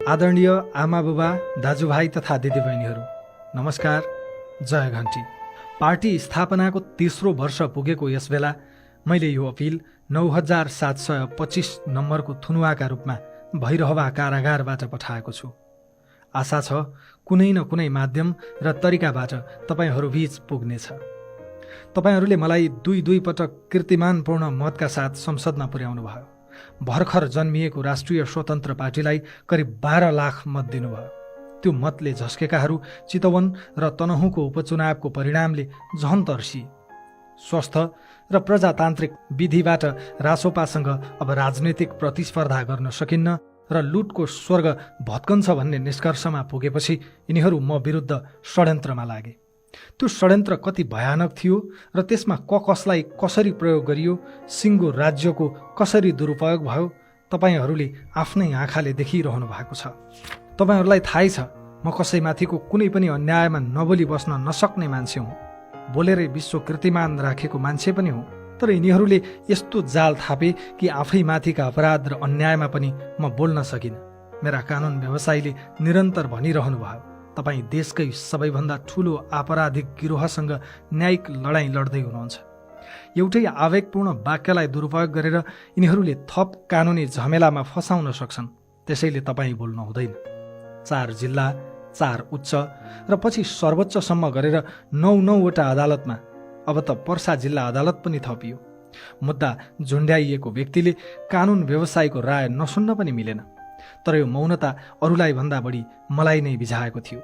आदरणीय आमा बुबा, दाजुभाइ तथा दिदीबहिनीहरू, नमस्कार, जय घन्टी। पार्टी स्थापनाको तेस्रो वर्ष पुगेको यस बेला मैले यो अपिल 9725 नम्बरको थुनुवाका रूपमा भैरहवा कारागारबाट पठाएको छु। आशा छ कुनै न कुनै माध्यम र तरिकाबाट तपाईहरूबीच पुग्नेछ। तपाईहरूले मलाई दुई पटक कीर्तिमानपूर्ण मतका साथ संसदमा पुर्याउनु भयो। भर्खर जन्मिएको राष्ट्रिय स्वतन्त्र पार्टीलाई करिब 12 लाख मत दिनुभयो। त्यो मतले झस्केकाहरू चितवन र तनहुँको उपचुनावको परिणामले झन् तर्सिए। स्वस्थ र प्रजातान्त्रिक विधिबाट रासोपासँग अब राजनैतिक प्रतिस्पर्धा गर्न सकिन्न र लुटको स्वर्ग भत्कन्छ भन्ने निष्कर्षमा पुगेपछि यिनीहरू म विरुद्ध षड्यन्त्रमा लागे। त्यो षड्यन्त्र कति भयानक थियो र त्यसमा कसलाई कसरी प्रयोग गरियो, सिङ्गो राज्यको कसरी दुरुपयोग भयो, तपाईहरूले आफ्नै आँखाले देखिरहनु भएको छ। तपाईहरूलाई थाहै छ म कसैमाथिको कुनै पनि अन्यायमा नबोली बस्न नसक्ने मान्छे हुँ। बोलेरै विश्व कीर्तिमान राखेको मान्छे पनि हुँ। तर यिनीहरूले यस्तो जाल थापे कि आफैमाथिका अपराध र अन्यायमा पनि म बोल्न सकिनँ। मेरा कानुन व्यवसायीले निरन्तर भनिरहनु भयो, तपाईँ देशकै सबैभन्दा ठुलो आपराधिक गिरोहसँग न्यायिक लडाईँ लड्दै हुनुहुन्छ। एउटै आवेगपूर्ण वाक्यलाई दुरुपयोग गरेर यिनीहरूले थप कानुनी झमेलामा फसाउन सक्छन्। त्यसैले तपाईँ बोल्नु हुँदैन। 4 जिल्ला, 4 उच्च र पछि सर्वोच्चसम्म गरेर 9वटा अदालतमा, अब त पर्सा जिल्ला अदालत पनि थपियो। मुद्दा झुन्ड्याइएको व्यक्तिले कानुन व्यवसायको राय नसुन्न पनि मिलेन। तर यो मौनता अरूलाई भन्दा बढी मलाई नै बिझाएको थियो।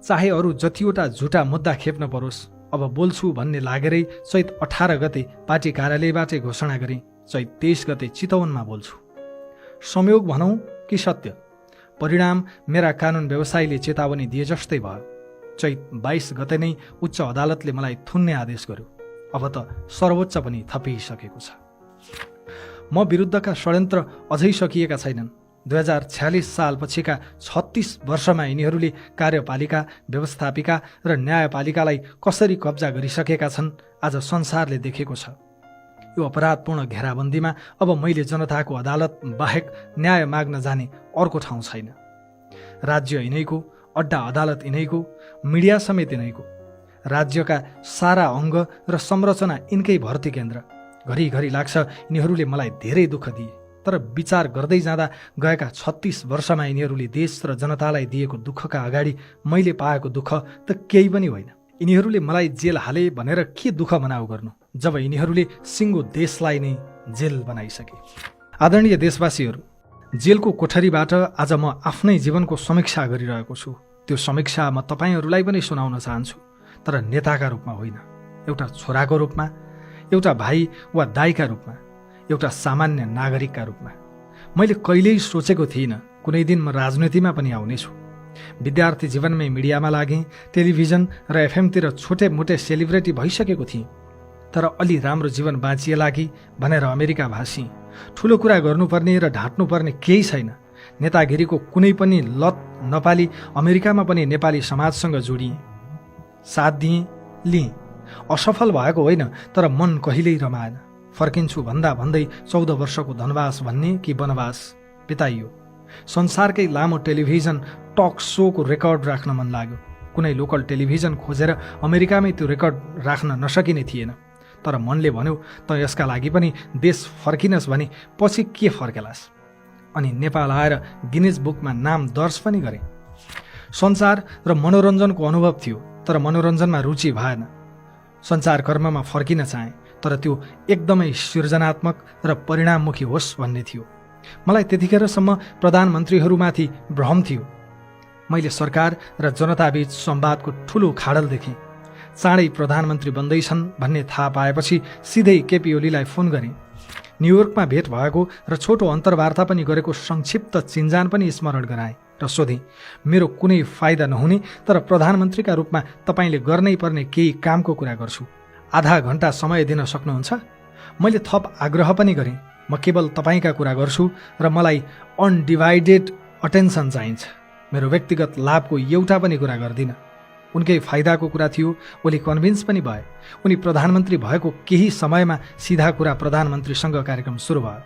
चाहे अरू जतिवटा झुटा मुद्दा खेप्न परोस्, अब बोल्छु भन्ने लागेरै चैत 18 गते पार्टी कार्यालयबाटै घोषणा गरेँ, चैत 23 गते चितवनमा बोल्छु। संयोग भनौँ कि सत्य, परिणाम मेरा कानुन व्यवसायीले चेतावनी दिए जस्तै भयो। चैत 22 गते नै उच्च अदालतले मलाई थुन्ने आदेश गर्यो। अब त सर्वोच्च पनि थपिसकेको छ। म विरुद्धका षड्यन्त्र अझै सकिएका छैनन्। 2046 सालपछिका 36 वर्षमा यिनीहरूले कार्यपालिका, व्यवस्थापिका र न्यायपालिकालाई कसरी कब्जा गरिसकेका छन् आज संसारले देखेको छ। यो अपराधपूर्ण घेराबन्दीमा अब मैले जनताको अदालत बाहेक न्याय माग्न जाने अर्को ठाउँ छैन। राज्य यिनैको, अड्डा अदालत यिनैको, मिडिया समेत यिनैको। राज्यका सारा अङ्ग र संरचना यिनकै भर्ती केन्द्र। घरिघरि लाग्छ यिनीहरूले मलाई धेरै दुःख दिए, तर विचार गर्दै जाँदा गएका 36 वर्षमा यिनीहरूले देश र जनतालाई दिएको दुःखका अगाडि मैले पाएको दुःख त केही पनि होइन। यिनीहरूले मलाई जेल हाले भनेर के दुःख मनाउ गर्नु, जब यिनीहरूले सिङ्गो देशलाई नै जेल बनाइसके। आदरणीय देशवासीहरू, जेलको कोठरीबाट आज म आफ्नै जीवनको समीक्षा गरिरहेको छु। त्यो समीक्षा म तपाईँहरूलाई पनि सुनाउन चाहन्छु, तर नेताका रूपमा होइन, एउटा छोराको रूपमा, एउटा भाइ वा दाइका रूपमा, एउटा सामान्य नागरिकका रूपमा। मैले कहिल्यै सोचेको थिइनँ कुनै दिन म राजनीतिमा पनि आउनेछु। विद्यार्थी जीवनमै मिडियामा लागेँ, टेलिभिजन र एफएमतिर छोटे मोटे सेलिब्रेटी भइसकेको थिएँ। तर अलि राम्रो जीवन बाँचिएला कि भनेर अमेरिका भाषी। ठुलो कुरा गर्नुपर्ने र ढाँट्नुपर्ने केही छैन। नेतागिरीको कुनै पनि लत नपाली अमेरिकामा पनि नेपाली समाजसँग जोडिएँ, साथ दिएँ, लिएँ। असफल भएको होइन, तर मन कहिल्यै रमाएन। फर्किन्छु भन्दा भन्दै 14 वर्षको धनवास भन्ने कि वनवास बिताइयो। संसारकै लामो टेलिभिजन टक सोको रेकर्ड राख्न मन लाग्यो। कुनै लोकल टेलिभिजन खोजेर अमेरिकामै त्यो रेकर्ड राख्न नसकिने थिएन। तर मनले भन्यो त यसका लागि पनि देश फर्किनस् भने पछि के फर्केलास्। अनि नेपाल आएर गिनिज बुकमा नाम दर्ज पनि गरेँ। सञ्चार र मनोरञ्जनको अनुभव थियो, तर मनोरञ्जनमा रुचि भएन। सञ्चारकर्ममा फर्किन चाहेँ, तर त्यो एकदमै सृजनात्मक र परिणाममुखी होस् भन्ने थियो। मलाई त्यतिखेरसम्म प्रधानमन्त्रीहरूमाथि भ्रम थियो। मैले सरकार र जनताबीच संवादको ठुलो खाडल देखेँ। चाँडै प्रधानमन्त्री बन्दैछन् भन्ने थाहा पाएपछि सिधै केपी ओलीलाई फोन गरेँ। न्युयोर्कमा भेट भएको र छोटो अन्तर्वार्ता पनि गरेको संक्षिप्त चिन्जान पनि स्मरण गराएँ र सोधेँ, मेरो कुनै फाइदा नहुने तर प्रधानमन्त्रीका रूपमा तपाईँले गर्नै पर्ने केही कामको कुरा गर्छु, आधा घण्टा समय दिन सक्नुहुन्छ? मैले थप आग्रह पनि गरेँ, म केवल तपाईँका कुरा गर्छु र मलाई अनडिभाइडेड अटेन्सन चाहिन्छ। मेरो व्यक्तिगत लाभको एउटा पनि कुरा गर्दिनँ। उनकै फाइदाको कुरा थियो। ओली कन्भिन्स पनि भए। उनी प्रधानमन्त्री भएको केही समयमा सिधा कुरा प्रधानमन्त्रीसँग कार्यक्रम सुरु भयो।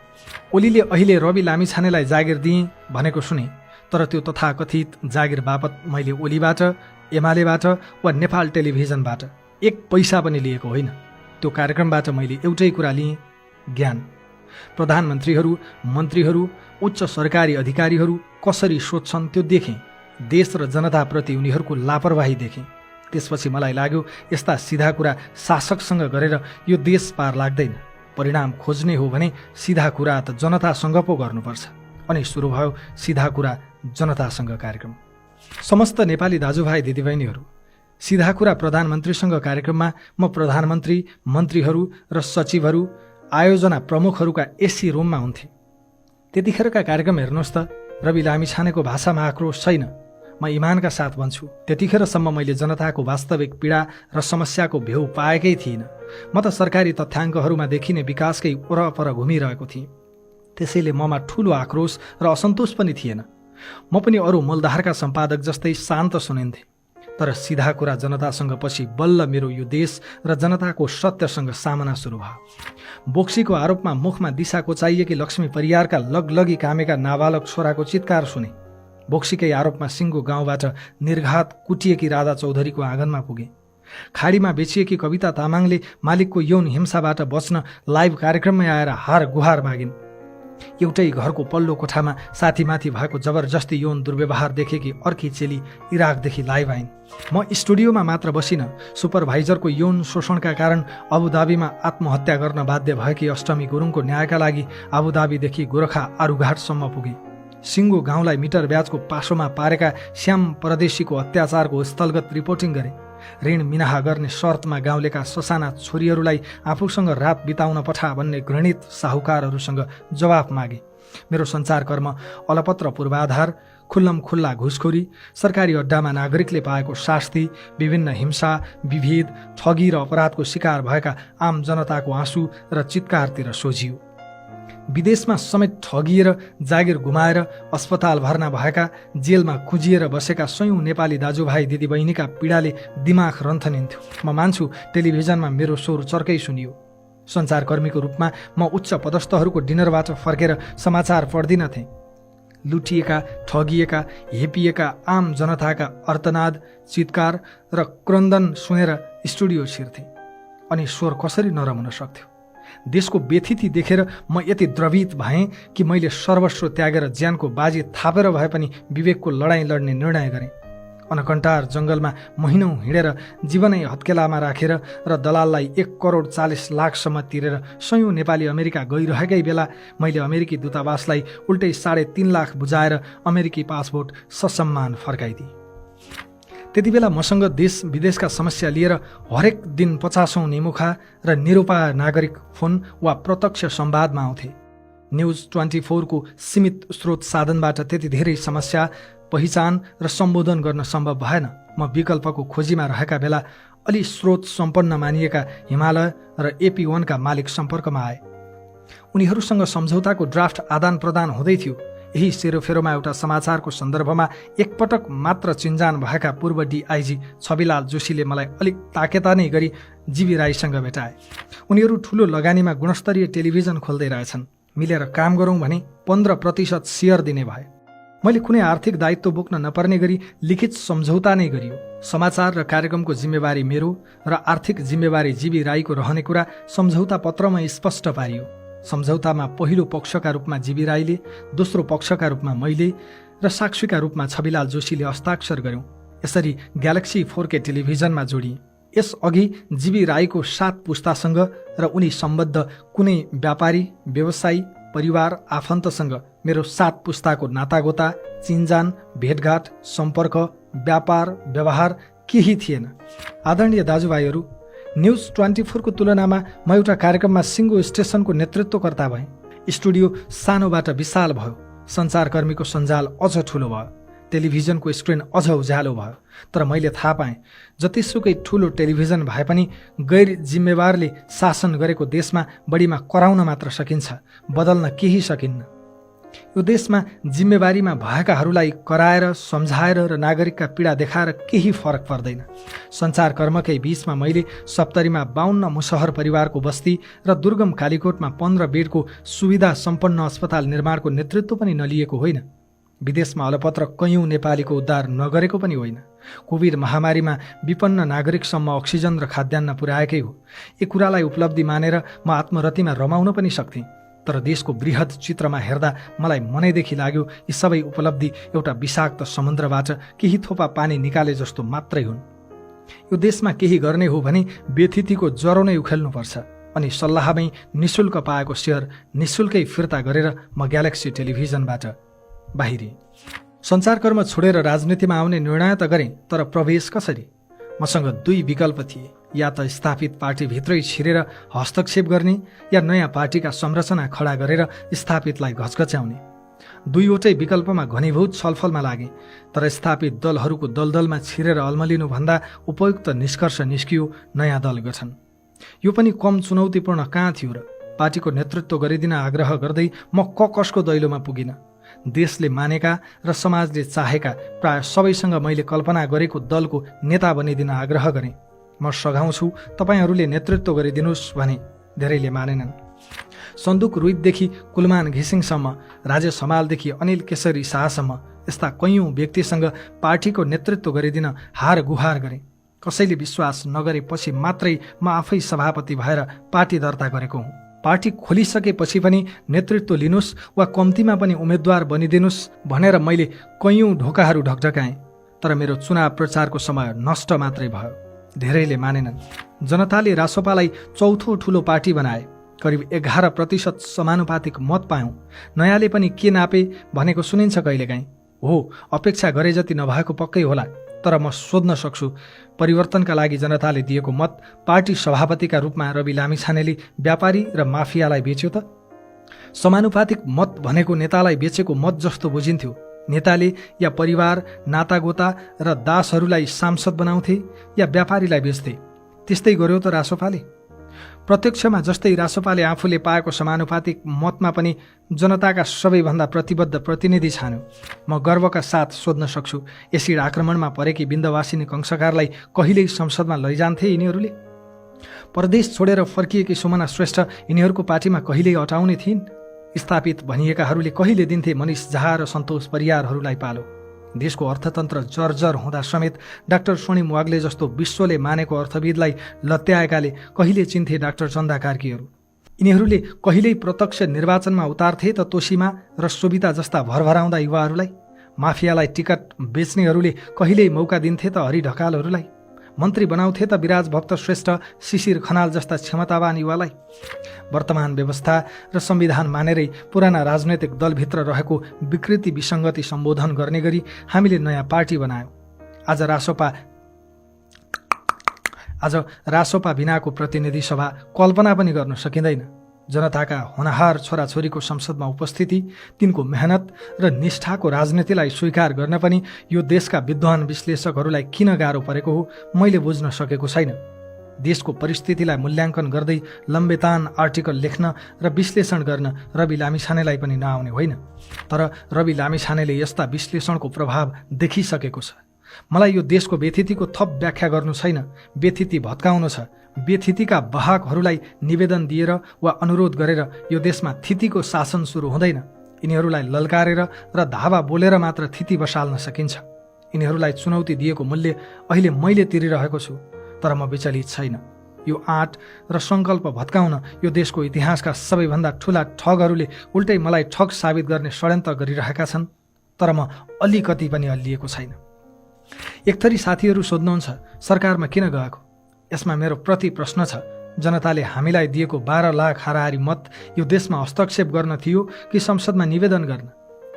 ओलीले अहिले रवि लामिछानेलाई जागिर दिए भनेको सुने, तर त्यो तथाकथित जागिर बापत मैले ओलीबाट, एमालेबाट वा नेपाल टेलिभिजनबाट एक पैसा पनि लिएको होइन। त्यो कार्यक्रमबाट मैले एउटै कुरा लिएँ, ज्ञान। प्रधानमन्त्रीहरू, मन्त्रीहरू, उच्च सरकारी अधिकारीहरू कसरी सोध्छन् त्यो देखेँ। देश र जनताप्रति उनीहरूको लापरवाही देखेँ। त्यसपछि मलाई लाग्यो यस्ता सिधा कुरा शासकसँग गरेर यो देश पार लाग्दैन। परिणाम खोज्ने हो भने सिधा कुरा त जनतासँग पो गर्नुपर्छ। अनि सुरु भयो सिधा कुरा जनतासँग कार्यक्रम। समस्त नेपाली दाजुभाइ दिदीबहिनीहरू, सिधा कुरा प्रधानमन्त्रीसँग कार्यक्रममा म प्रधानमन्त्री, मन्त्रीहरू र सचिवहरू, आयोजना प्रमुखहरूका एसी रुममा हुन्थे। त्यतिखेरका कार्यक्रम हेर्नुहोस् त, रवि लामिछानेको भाषामा आक्रोश छैन। म इमानका साथ भन्छु, त्यतिखेरसम्म मैले जनताको वास्तविक पीडा र समस्याको भेउ पाएकै थिइनँ। म त सरकारी तथ्याङ्कहरूमा देखिने विकासकै वरपर घुमिरहेको थिएँ। त्यसैले ममा ठूलो आक्रोश र असन्तोष पनि थिएन। म पनि अरू मूलधारका सम्पादक जस्तै शान्त सुनिन्थे। तर सिधा कुरा जनतासँग पछि बल्ल मेरो यो देश र जनताको सत्यसँग सामना सुरु भयो। बोक्सीको आरोपमा मुखमा दिशा कोचाइएकी लक्ष्मी परियारका लगलगी कामेका नाबालक छोराको चित्कार सुने। बोक्सीकै आरोपमा सिङ्गो गाउँबाट निर्घात कुटिएकी राधा चौधरीको आँगनमा पुगे। खाडीमा बेचिएकी कविता तामाङले मालिकको यौन हिंसाबाट बच्न लाइभ कार्यक्रममै आएर हार गुहार मागिन्। एउटै घरको पल्लो कोठामा साथीमाथि भएको जबरजस्ती यौन दुर्व्यवहार देखेकी अर्की चेली इराकदेखि लाइभ आइन्। म स्टुडियोमा मात्र बसिन, सुपरभाइजरको यौन शोषणका कारण अबुधाबीमा आत्महत्या गर्न बाध्य भएकी अष्टमी गुरुङको न्यायका लागि अबुधाबीदेखि गोरखा आरुघाटसम्म पुगे। सिङ्गो गाउँलाई मिटर ब्याजको पासोमा पारेका श्याम परदेशीको अत्याचारको स्थलगत रिपोर्टिङ गरे। ऋण मिनाहा गर्ने शर्तमा गाउँलेका ससाना छोरीहरूलाई आफूसँग रात बिताउन पठा भन्ने घृणित साहुकारहरूसँग जवाफ मागे। मेरो सञ्चारकर्म अलपत्र पूर्वाधार, खुल्लम खुल्ला घुसखोरी, सरकारी अड्डामा नागरिकले पाएको शास्ति, विभिन्न हिंसा, विभेद, ठगी र अपराधको शिकार भएका आम जनताको आँसु र चित्कारतिर सोझियो। विदेशमा समेत ठगिएर जागिर गुमाएर अस्पताल भर्ना भएका, जेलमा कुजिएर बसेका सयौं नेपाली दाजुभाइ दिदीबहिनीका पीडाले दिमाग रन्थनिन्थ्यो। म मान्छु टेलिभिजनमा मेरो स्वर चर्कै सुनियो। सञ्चारकर्मीको रूपमा म उच्च पदस्थहरूको डिनरबाट फर्केर समाचार पढ्दिनथेँ। लुटिएका, ठगिएका, हेपिएका आम जनताका अर्तनाद, चित्कार र क्रन्दन सुनेर स्टुडियो छिर्थेँ। अनि स्वर कसरी नरम हुन सक्थ्यो? देशको व्यथिति देखेर म यति द्रवित भएँ कि मैले सर्वस्व त्यागेर ज्यानको बाजी थापेर भए पनि विवेकको लडाईँ लड्ने निर्णय गरेँ। अनकन्टार जङ्गलमा महिनौँ हिँडेर जीवनै हत्केलामा राखेर र दलाललाई 1,40,00,000 तिरेर सयौं नेपाली अमेरिका गइरहेकै बेला मैले अमेरिकी दूतावासलाई उल्टै 3.5 लाख बुझाएर अमेरिकी पासपोर्ट ससम्मान फर्काइदिएँ। त्यति बेला मसँग देश विदेशका समस्या लिएर हरेक दिन 50औं निमुखा र निरुपाय नागरिक फोन वा प्रत्यक्ष संवादमा आउँथे। न्युज 24 को सीमित स्रोत साधनबाट त्यति धेरै समस्या पहिचान र सम्बोधन गर्न सम्भव भएन। म विकल्पको खोजीमा रहेका बेला अलि स्रोत सम्पन्न मानिएका हिमालय र AP1 का मालिक सम्पर्कमा आए। उनीहरूसँग सम्झौताको ड्राफ्ट आदान प्रदान हुँदै थियो। यही सेरोफेरोमा एउटा समाचारको सन्दर्भमा एकपटक मात्र चिन्जान भएका पूर्व DIG छविलाल जोशीले मलाई अलिक ताकेता नै गरी जीवी राईसँग भेटाए। उनीहरू ठूलो लगानीमा गुणस्तरीय टेलिभिजन खोल्दै रहेछन्। मिलेर काम गरौँ भने 15% शेयर दिने भए। मैले कुनै आर्थिक दायित्व बोक्न नपर्ने गरी लिखित सम्झौता नै गरियो। समाचार र कार्यक्रमको जिम्मेवारी मेरो र आर्थिक जिम्मेवारी जीवी राईको रहने कुरा सम्झौता पत्रमा स्पष्ट पारियो। सम्झौतामा पहिलो पक्षका रूपमा जीवी राईले, दोस्रो पक्षका रूपमा मैले र साक्षीका रूपमा छविलाल जोशीले हस्ताक्षर गर्यौं। यसरी ग्यालेक्सी 4K टेलिभिजनमा जोडिए। यसअघि जीवी राईको 7 पुस्तासँग र उनी सम्बद्ध कुनै व्यापारी, व्यवसायी, परिवार, आफन्तसँग मेरो 7 पुस्ताको नातागोता, चिन्जान, भेटघाट, सम्पर्क, व्यापार, व्यवहार केही थिएन। आदरणीय दाजुभाइहरू, न्युज 24 को तुलनामा म एउटा कार्यक्रममा सिङ्गो स्टेसनको नेतृत्वकर्ता भएँ। स्टुडियो सानोबाट विशाल भयो। सञ्चारकर्मीको सञ्जाल अझ ठुलो भयो। टेलिभिजनको स्क्रिन अझ उज्यालो भयो। तर मैले थाहा पाएँ, जतिसुकै ठुलो टेलिभिजन भए पनि गैर जिम्मेवारले शासन गरेको देशमा बढीमा कराउन मात्र सकिन्छ, बदल्न केही सकिन्न। यो देशमा जिम्मेवारीमा भएकाहरूलाई कराएर, सम्झाएर र नागरिकका पीडा देखाएर केही फरक पर्दैन। सञ्चारकर्मकै बीचमा मैले सप्तरीमा 52 मुसहर परिवारको बस्ती र दुर्गम कालीकोटमा 15 बेडको सुविधा सम्पन्न अस्पताल निर्माणको नेतृत्व पनि नलिएको होइन। विदेशमा अलपत्र कैयौँ नेपालीको उद्धार नगरेको पनि होइन। कोभिड महामारीमा विपन्न नागरिकसम्म अक्सिजन र खाद्यान्न पुर्याएकै हो। यी कुरालाई उपलब्धि मानेर म आत्मरतिमा रमाउन पनि सक्थेँ, तर देशको बृहत चित्रमा हेर्दा मलाई मनैदेखि लाग्यो यी सबै उपलब्धि एउटा विषाक्त समुद्रबाट केही थोपा पानी निकाले जस्तो मात्रै हुन्। यो देशमा केही गर्ने हो भने व्यथितिको ज्वरो नै उखेल्नुपर्छ अनि सल्लाहमै निशुल्क पाएको सेयर निशुल्कै फिर्ता गरेर म ग्यालेक्सी टेलिभिजनबाट बाहिरिएँ। सञ्चारकर्म छोडेर राजनीतिमा आउने निर्णय त गरेँ, तर प्रवेश कसरी? मसँग दुई विकल्प थिए, या त स्थापित पार्टीभित्रै छिरेर हस्तक्षेप गर्ने या नयाँ पार्टीका संरचना खडा गरेर स्थापितलाई घचघच्याउने। दुईवटै विकल्पमा घनीभूत छलफलमा लागे, तर स्थापित दलहरूको दलदलमा छिरेर अल्मलिनुभन्दा उपयुक्त निष्कर्ष निस्कियो नयाँ दल गठन। यो पनि कम चुनौतीपूर्ण कहाँ थियो र? पार्टीको नेतृत्व गरिदिन आग्रह गर्दै म कसको दैलोमा पुगिन। देशले मानेका र समाजले चाहेका प्राय सबैसँग मैले कल्पना गरेको दलको नेता बनिदिन आग्रह गरेँ। म सघाउँछु, तपाईँहरूले नेतृत्व गरिदिनुहोस् भने धेरैले मानेनन्। सन्दुक रुइतदेखि कुलमान घिसिङसम्म, राजेश हमालदेखि अनिल केसरी शाहसम्म यस्ता कैयौँ व्यक्तिसँग पार्टीको नेतृत्व गरिदिन हार गुहार गरेँ। कसैले विश्वास नगरेपछि मात्रै म आफै सभापति भएर पार्टी दर्ता गरेको हुँ। पार्टी खोलिसकेपछि पनि नेतृत्व लिनुहोस् वा कम्तीमा पनि उम्मेद्वार बनिदिनुहोस् भनेर मैले कैयौँ ढोकाहरू ढकढकाएँ, तर मेरो चुनाव प्रचारको समय नष्ट मात्रै भयो। धेरैले मानेनन्। जनताले रासोपालाई चौथो ठुलो पार्टी बनाए, करिब 11% समानुपातिक मत पायौँ। नयाँले पनि के नापे भनेको सुनिन्छ कहिलेकाहीँ। हो, अपेक्षा गरे जति नभएको पक्कै होला, तर म सोध्न सक्छु, परिवर्तनका लागि जनताले दिएको मत पार्टी सभापतिका रूपमा रवि लामिछानेले व्यापारी र माफियालाई बेच्यो त? समानुपातिक मत भनेको नेतालाई बेचेको मत जस्तो बुझिन्थ्यो। नेताले या परिवार, नातागोता र दासहरूलाई सांसद बनाउँथे या व्यापारीलाई बेच्थे। त्यस्तै गर्यो त रासोपाले। प्रत्यक्षमा जस्तै रासोपाले आफूले पाएको समानुपातिक मतमा पनि जनताका सबैभन्दा प्रतिबद्ध प्रतिनिधि छान्यो। म गर्वका साथ सोध्न सक्छु, एसिड आक्रमणमा परेकी बिन्दवासिनी कंसकारलाई कहिल्यै संसदमा लैजान्थे यिनीहरूले? परदेश छोडेर फर्किएकी सुमना श्रेष्ठ यिनीहरूको पार्टीमा कहिल्यै अटाउने थिइन्? स्थापित भनिएकाहरूले कहिले दिन्थे मनिष झा र सन्तोष परियारहरूलाई पालो? देशको अर्थतन्त्र जर्जर हुँदा समेत डाक्टर स्वर्णिम वाग्ले जस्तो विश्वले मानेको अर्थविदलाई लत्याएकाले कहिले चिन्थे डाक्टर चन्दा कार्कीहरू? यिनीहरूले कहिल्यै प्रत्यक्ष निर्वाचनमा उतार्थे त तोसीमा र सोभिता जस्ता भरभराउँदा युवाहरूलाई? माफियालाई टिकट बेच्नेहरूले कहिल्यै मौका दिन्थे त हरि ढकालहरूलाई? मन्त्री बनाउँथे त विराज भक्त श्रेष्ठ, शिशिर खनाल जस्ता क्षमतावान युवालाई? वर्तमान व्यवस्था र संविधान मानेरै पुराना राजनैतिक दलभित्र रहेको विकृति विसङ्गति सम्बोधन गर्ने गरी हामीले नयाँ पार्टी बनायौँ। आज रासोपा बिनाको प्रतिनिधि सभा कल्पना पनि गर्न सकिँदैन। जनताका होनहार छोराछोरीको संसदमा उपस्थिति, तिनको मेहनत र निष्ठाको राजनीतिलाई स्वीकार गर्न पनि यो देशका विद्वान विश्लेषकहरूलाई किन गाह्रो परेको हो मैले बुझ्न सकेको छैन। देशको परिस्थितिलाई मूल्याङ्कन गर्दै लम्बेतान आर्टिकल लेख्न र विश्लेषण गर्न रवि लामिछानेलाई पनि नआउने होइन, तर रवि लामिछानेले यस्ता विश्लेषणको प्रभाव देखिसकेको छ। मलाई यो देशको व्यथितिको थप व्याख्या गर्नु छैन, व्यथिति भत्काउनु छ। व्यथितिका वाहकहरूलाई निवेदन दिएर वा अनुरोध गरेर यो देशमा थितिको शासन सुरु हुँदैन। यिनीहरूलाई ललकारेर र धावा बोलेर मात्र थिति बसाल्न सकिन्छ। यिनीहरूलाई चुनौती दिएको मूल्य अहिले मैले तिरिरहेको छु, तर म विचलित छैन। यो आँट र सङ्कल्प भत्काउन यो देशको इतिहासका सबैभन्दा ठुला ठगहरूले उल्टै मलाई ठग साबित गर्ने षड्यन्त्र गरिरहेका छन्, तर म अलिकति पनि हल्लिएको छैन। एकथरी साथीहरू सोध्नुहुन्छ, सरकारमा किन गएको? यसमा मेरो प्रति प्रश्न छ, जनताले हामीलाई दिएको 12 लाख हाराहारी मत यो देशमा हस्तक्षेप गर्न थियो कि संसदमा निवेदन गर्न?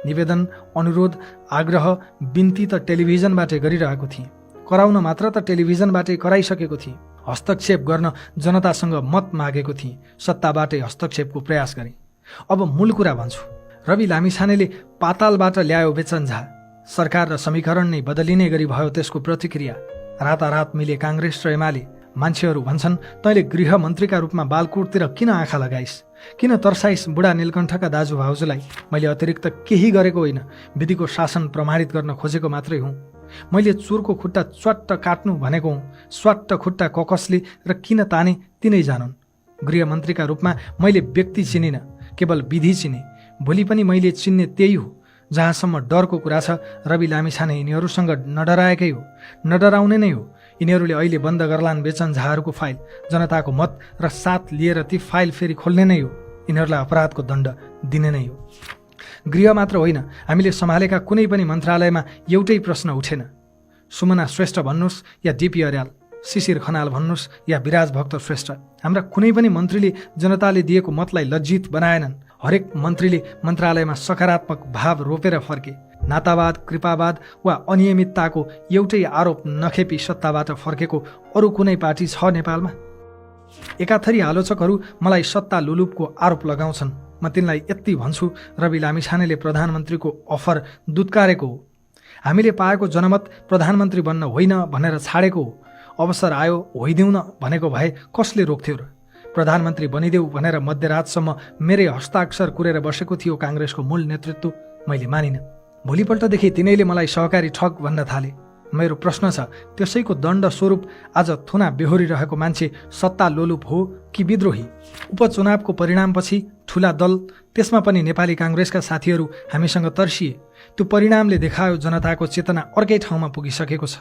निवेदन, अनुरोध, आग्रह, बिन्ती त टेलिभिजनबाटै गरिरहेको थिएँ। कराउन मात्र त टेलिभिजनबाटै कराइसकेको थिएँ। हस्तक्षेप गर्न जनतासँग मत मागेको थिएँ, सत्ताबाटै हस्तक्षेपको प्रयास गरेँ। अब मूल कुरा भन्छु। रवि लामिछानेले पातालबाट ल्यायो बेचन झा। सरकार र समीकरण नै बदलिने गरी भयो त्यसको प्रतिक्रिया। रातारात मिले काङ्ग्रेस र एमाले। मान्छेहरू भन्छन्, तैँले गृहमन्त्रीका रूपमा बालकोटतिर किन आँखा लगाइस्, किन तर्साइस् बुढा नीलकण्ठका दाजुभाउजूलाई? मैले अतिरिक्त केही गरेको होइन, विधिको शासन प्रमाणित गर्न खोजेको मात्रै हुँ। मैले चोरको खुट्टा च्वाट्ट काट्नु भनेको हुँ। स्वाट्ट खुट्टा ककसले र किन ताने तिनै जानुन्। गृहमन्त्रीका रूपमा मैले व्यक्ति चिनिनँ, केवल विधि चिने। भोलि पनि मैले चिन्ने त्यही हो। जहाँसम्म डरको कुरा छ, रवि लामिछाने यिनीहरूसँग नडराएकै हो, नडराउने नै हो। यिनीहरूले अहिले बन्द गर्लान् बेचन झाहरूको फाइल, जनताको मत र साथ लिएर ती फाइल फेरि खोल्ने नै हो। यिनीहरूलाई अपराधको दण्ड दिने नै हो। गृह मात्र होइन, हामीले सम्हालेका कुनै पनि मन्त्रालयमा एउटै प्रश्न उठेन। सुमना श्रेष्ठ भन्नुहोस् या डिपी अर्याल, शिशिर खनाल भन्नुहोस् या विराज भक्त श्रेष्ठ, हाम्रा कुनै पनि मन्त्रीले जनताले दिएको मतलाई लज्जित बनाएनन्। हरेक मन्त्रीले मन्त्रालयमा सकारात्मक भाव रोपेर फर्के। नातावाद, कृपावाद वा अनियमितताको एउटै आरोप नखेपी सत्ताबाट फर्केको अरू कुनै पार्टी छ नेपालमा? एकाथरी आलोचकहरू मलाई सत्ता लुलुपको आरोप लगाउँछन्। म तिनलाई यति भन्छु, रवि लामिछानेले प्रधानमन्त्रीको अफर दुत्कारेको हो। हामीले पाएको जनमत प्रधानमन्त्री बन्न होइन भनेर छाडेको हो। अवसर आयो होइदिउँ न भनेको भए कसले रोक्थ्यो र? प्रधानमन्त्री बनिदेऊ भनेर मध्यरातसम्म मेरै हस्ताक्षर कुरेर बसेको थियो काङ्ग्रेसको मूल नेतृत्व। मैले मानिनँ। भोलिपल्टदेखि तिनैले मलाई सहकारी ठग भन्न थाले। मेरो प्रश्न छ, त्यसैको दण्ड स्वरूप आज थुना बेहोरिरहेको मान्छे सत्ता लोलुप हो कि विद्रोही? उपचुनावको परिणामपछि ठुला दल, त्यसमा पनि नेपाली काङ्ग्रेसका साथीहरू हामीसँग तर्सिए। त्यो परिणामले देखायो जनताको चेतना अर्कै ठाउँमा पुगिसकेको छ।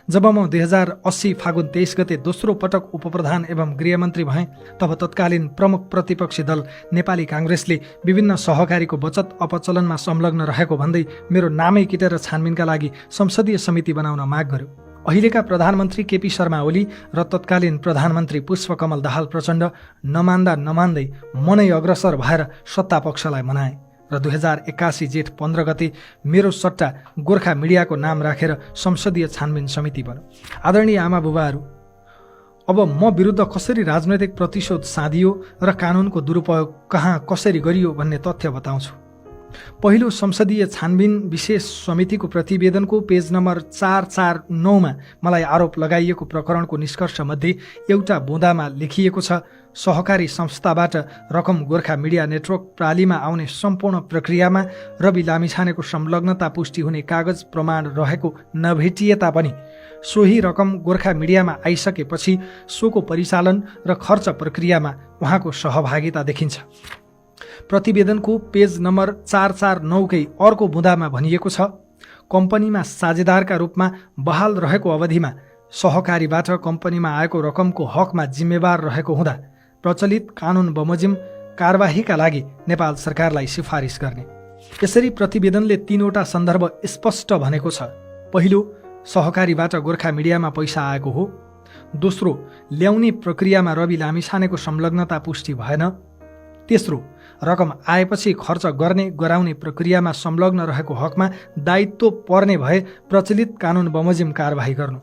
जब म 2080 फागुन 23 गते दोस्रो पटक उपप्रधान एवं गृहमन्त्री भएँ, तब तत्कालीन प्रमुख प्रतिपक्षी दल नेपाली काङ्ग्रेसले विभिन्न सहकारीको बचत अपचलनमा संलग्न रहेको भन्दै मेरो नामै किटेर छानबिनका लागि संसदीय समिति बनाउन माग गर्यो। अहिलेका प्रधानमन्त्री केपी शर्मा ओली र तत्कालीन प्रधानमन्त्री पुष्पकमल दाहाल प्रचण्ड नमान्दै मनै अग्रसर भएर सत्ता पक्षलाई मनाए र 2081 जेठ 15 गते मेरो सट्टा गोर्खा मिडियाको नाम राखेर संसदीय छानबिन समिति बन्यो। आदरणीय आमा बुबाहरू, अब म विरुद्ध कसरी राजनैतिक प्रतिशोध साधियो र कानुनको दुरुपयोग कहाँ कसरी गरियो भन्ने तथ्य बताउँछु। पहिलो संसदीय छानबिन विशेष समितिको प्रतिवेदनको पेज नम्बर 449मा मलाई आरोप लगाइएको प्रकरणको निष्कर्षमध्ये एउटा बुँदामा लेखिएको छ, सहकारी संस्थाबाट रकम गोर्खा मिडिया नेटवर्क प्रालीमा आउने सम्पूर्ण प्रक्रियामा रवि लामिछानेको संलग्नता पुष्टि हुने कागज प्रमाण रहेको नभेटिए तापनि सोही रकम गोर्खा मिडियामा आइसकेपछि सोको परिचालन र खर्च प्रक्रियामा उहाँको सहभागिता देखिन्छ। प्रतिवेदनको पेज नम्बर 449कै अर्को बुँदामा भनिएको छ, कम्पनीमा साझेदारका रूपमा बहाल रहेको अवधिमा सहकारीबाट कम्पनीमा आएको रकमको हकमा जिम्मेवार रहेको हुँदा प्रचलित कानुन बमोजिम कारबाहीका लागि नेपाल सरकारलाई सिफारिस गर्ने। यसरी प्रतिवेदनले 3वटा सन्दर्भ स्पष्ट भनेको छ। पहिलो, सहकारीबाट गोर्खा मिडियामा पैसा आएको हो। दोस्रो, ल्याउने प्रक्रियामा रवि लामिछानेको संलग्नता पुष्टि भएन। तेस्रो, रकम आएपछि खर्च गराउने प्रक्रियामा संलग्न रहेको हकमा दायित्व पर्ने भए प्रचलित कानुन बमोजिम कारबाही गर्नु।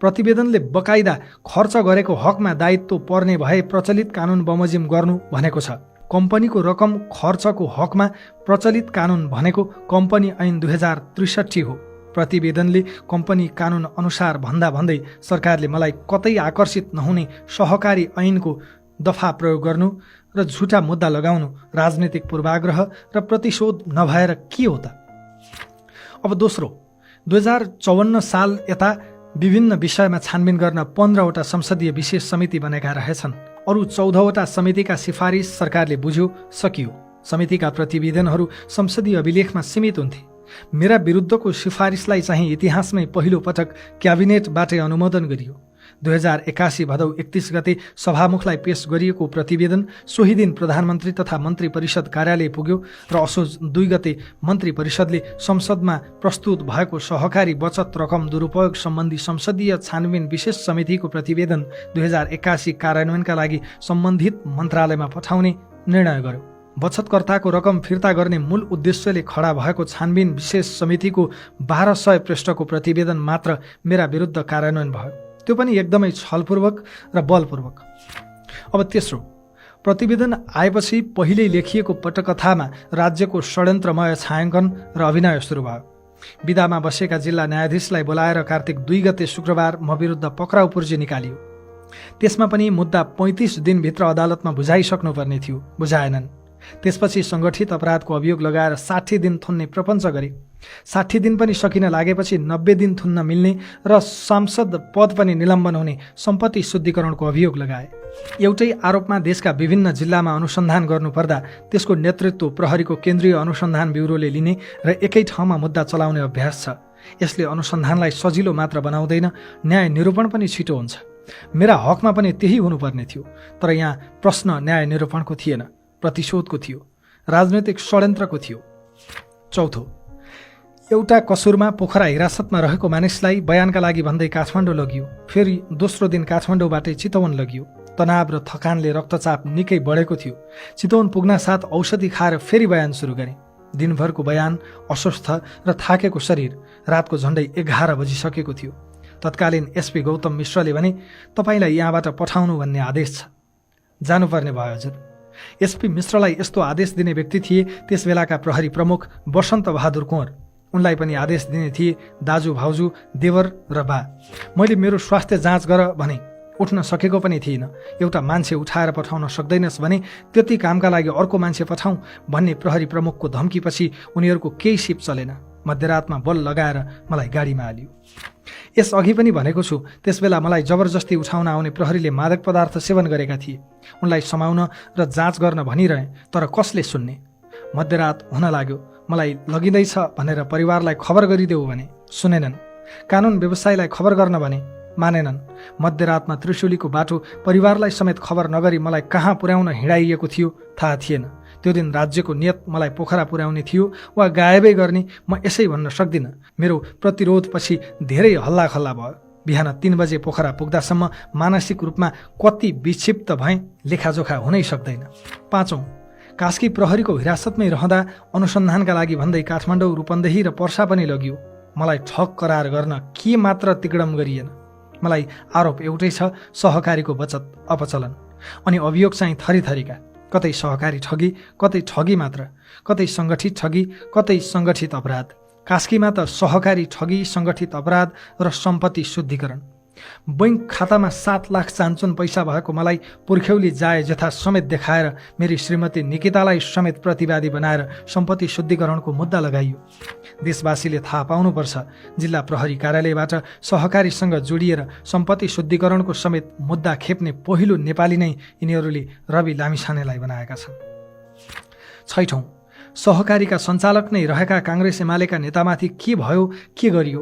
प्रतिवेदनले बकाइदा खर्च गरेको हकमा दायित्व पर्ने भए प्रचलित कानुन बमोजिम गर्नु भनेको छ। कम्पनीको रकम खर्चको हकमा प्रचलित कानुन भनेको कम्पनी ऐन 2063 हो। प्रतिवेदनले कम्पनी कानुन अनुसार भन्दै सरकारले मलाई कतै आकर्षित नहुने सहकारी ऐनको दफा प्रयोग गर्नु र झुटा मुद्दा लगाउनु राजनीतिक पूर्वाग्रह र प्रतिशोध नभएर के हो त? अब दोस्रो, 2054 साल यता विभिन्न विषयमा छानबिन गर्न 15वटा संसदीय विशेष समिति बनेका रहेछन्। अरू 14वटा समितिका सिफारिस सरकारले बुझ्यो, सकियो। समितिका प्रतिवेदनहरू संसदीय अभिलेखमा सीमित हुन्थे। मेरा विरुद्धको सिफारिसलाई चाहिँ इतिहासमै पहिलो पटक क्याबिनेटबाटै अनुमोदन गरियो। 2081 भदौ 31 गते सभामुखलाई पेश गरिएको प्रतिवेदन सोही दिन प्रधानमन्त्री तथा मन्त्री परिषद कार्यालय पुग्यो र असोज 2 गते मन्त्री परिषदले संसदमा प्रस्तुत भएको सहकारी बचत रकम दुरुपयोग सम्बन्धी संसदीय छानबिन विशेष समितिको प्रतिवेदन 2081 कार्यान्वयनका लागि सम्बन्धित मन्त्रालयमा पठाउने निर्णय गर्यो। बचतकर्ताको रकम फिर्ता गर्ने मूल उद्देश्यले खडा भएको छानबिन विशेष समितिको 1200 पृष्ठको प्रतिवेदन मात्र मेरा विरुद्ध कार्यान्वयन भयो, त्यो पनि एकदमै छलपूर्वक र बलपूर्वक। अब तेस्रो, प्रतिवेदन आएपछि पहिल्यै लेखिएको पटकथामा राज्यको षड्यन्त्रमय छायाङ्कन र अभिनय सुरु भयो। विदामा बसेका जिल्ला न्यायाधीशलाई बोलाएर कार्तिक 2 गते शुक्रबार म विरुद्ध पक्राउ पूर्जी निकालियो। त्यसमा पनि मुद्दा 35 दिनभित्र अदालतमा बुझाइसक्नुपर्ने थियो, बुझाएनन्। त्यसपछि सङ्गठित अपराधको अभियोग लगाएर 60 दिन थुन्ने प्रपञ्च गरे। 60 दिन पनि सकिन लागेपछि 90 दिन थुन्न मिल्ने र सांसद पद पनि निलम्बन हुने सम्पत्ति शुद्धिकरणको अभियोग लगाए। एउटै आरोपमा देशका विभिन्न जिल्लामा अनुसन्धान गर्नुपर्दा त्यसको नेतृत्व प्रहरीको केन्द्रीय अनुसन्धान ब्युरोले लिने र एकै ठाउँमा मुद्दा चलाउने अभ्यास छ। यसले अनुसन्धानलाई सजिलो मात्र बनाउँदैन, न्याय निरूपण पनि छिटो हुन्छ। मेरा हकमा पनि त्यही हुनुपर्ने थियो, तर यहाँ प्रश्न न्याय निरूपणको थिएन, प्रतिशोधको थियो, राजनैतिक षड्यन्त्रको थियो। चौथो, एउटा कसुरमा पोखरा हिरासतमा रहेको मानिसलाई बयानका लागि भन्दै काठमाडौँ लगियो। फेरि दोस्रो दिन काठमाडौँबाटै चितवन लगियो। तनाव र थकानले रक्तचाप निकै बढेको थियो। चितवन पुग्नासाथ औषधि खाएर फेरि बयान सुरु गरेँ। दिनभरको बयान, अस्वस्थ र थाकेको शरीर, रातको झन्डै 11 बजिसकेको थियो। तत्कालीन एसपी गौतम मिश्रले भने, तपाईँलाई यहाँबाट पठाउनु भन्ने आदेश छ। जानुपर्ने भयो हजुर। एसपी मिश्रलाई यस्तो आदेश दिने व्यक्ति थिए त्यस बेलाका प्रहरी प्रमुख वसन्त बहादुर कुँवर। उनलाई पनि आदेश दिने थिए दाजु, भाउजू, देवर र बा। मैले मेरो स्वास्थ्य जाँच गर भने उठ्न सकेको पनि थिइनँ। एउटा मान्छे उठाएर पठाउन सक्दैनस् भने त्यति कामका लागि अर्को मान्छे पठाउँ भन्ने प्रहरी प्रमुखको धम्कीपछि उनीहरूको केही सिप चलेन। मध्यरातमा बल लगाएर मलाई गाडीमा हालियो। यसअघि पनि भनेको छु, त्यसबेला मलाई जबरजस्ती उठाउन आउने प्रहरीले मादक पदार्थ सेवन गरेका थिए। उनलाई समाउन र जाँच गर्न भनिरहे, तर कसले सुन्ने? मध्यरात हुन लाग्यो। मलाई लगिँदैछ भनेर परिवारलाई खबर गरिदेऊ भने सुनेनन्। कानुन व्यवसायीलाई खबर गर्न भने मानेनन्। मध्यरातमा त्रिशुलीको बाटो परिवारलाई समेत खबर नगरी मलाई कहाँ पुर्याउन हिँडाइएको थियो थाहा थिएन। त्यो दिन राज्यको नियत मलाई पोखरा पुर्याउने थियो वा गायबै गर्ने म यसै भन्न सक्दिनँ। मेरो प्रतिरोधपछि धेरै हल्लाखल्ला भयो। बिहान 3 बजे पोखरा पुग्दासम्म मानसिक रूपमा कति विक्षिप्त भएँ लेखाजोखा हुनै सक्दैन। पाँचौं, कास्की प्रहरीको हिरासतमै रहँदा अनुसन्धानका लागि भन्दै काठमाडौँ, रूपन्देही र पर्सा पनि लगियो। मलाई ठग करार गर्न के मात्र तिकडम गरिएन। मलाई आरोप एउटै छ, सहकारीको बचत अपचलन। अनि अभियोग चाहिँ थरीथरीका, कतै सहकारी ठगी, कतै ठगी मात्र, कतै सङ्गठित ठगी, कतै सङ्गठित अपराध। कास्कीमा त सहकारी ठगी, सङ्गठित अपराध र सम्पत्ति शुद्धिकरण। बैंक खातामा 7 लाख चान्चुन पैसा भएको मलाई पुर्ख्यौली जाए जथा समेत देखाएर मेरी श्रीमती निकितालाई समेत प्रतिवादी बनाएर सम्पत्ति शुद्धिकरणको मुद्दा लगाइयो। देशवासीले थाहा पाउनुपर्छ, जिल्ला प्रहरी कार्यालयबाट सहकारीसँग जोडिएर सम्पत्ति शुद्धिकरणको समेत मुद्दा खेप्ने पहिलो नेपाली नै यिनीहरूले रवि लामिछानेलाई बनाएका छन्। छैठौं, सहकारीका सञ्चालक नै रहेका काङ्ग्रेस एमालेका नेतामाथि के भयो, के गरियो?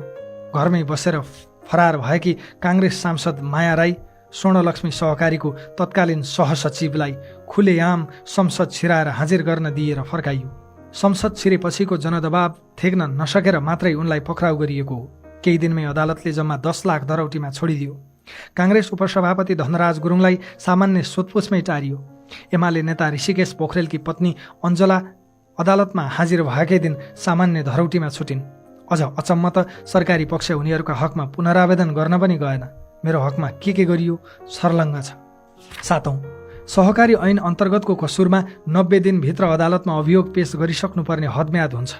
घरमै बसेर फरार भएकी काङ्ग्रेस सांसद माया राई स्वर्णलक्ष्मी सहकारीको तत्कालीन सहसचिवलाई खुलेआम संसद छिराएर हाजिर गर्न दिएर फर्काइयो। संसद छिरेपछिको जनदबाब थेग्न नसकेर मात्रै उनलाई पक्राउ गरिएको हो। केही दिनमै अदालतले जम्मा 10 लाख दरौटीमा छोडिदियो। काङ्ग्रेस उपसभापति धनराज गुरुङलाई सामान्य सोधपुछमै टारियो। एमाले नेता ऋषिकेश पोखरेलकी पत्नी अञ्जला अदालतमा हाजिर भएकै दिन सामान्य धरौटीमा छुटिन्। अझ अचम्म त सरकारी पक्ष उनीहरूका हकमा पुनरावेदन गर्न पनि गएन। मेरो हकमा के गरियो सर्लङ्ग छ। सातौं, सहकारी ऐन अन्तर्गतको कसुरमा 90 दिनभित्र अदालतमा अभियोग पेश गरिसक्नुपर्ने हदम्याद हुन्छ।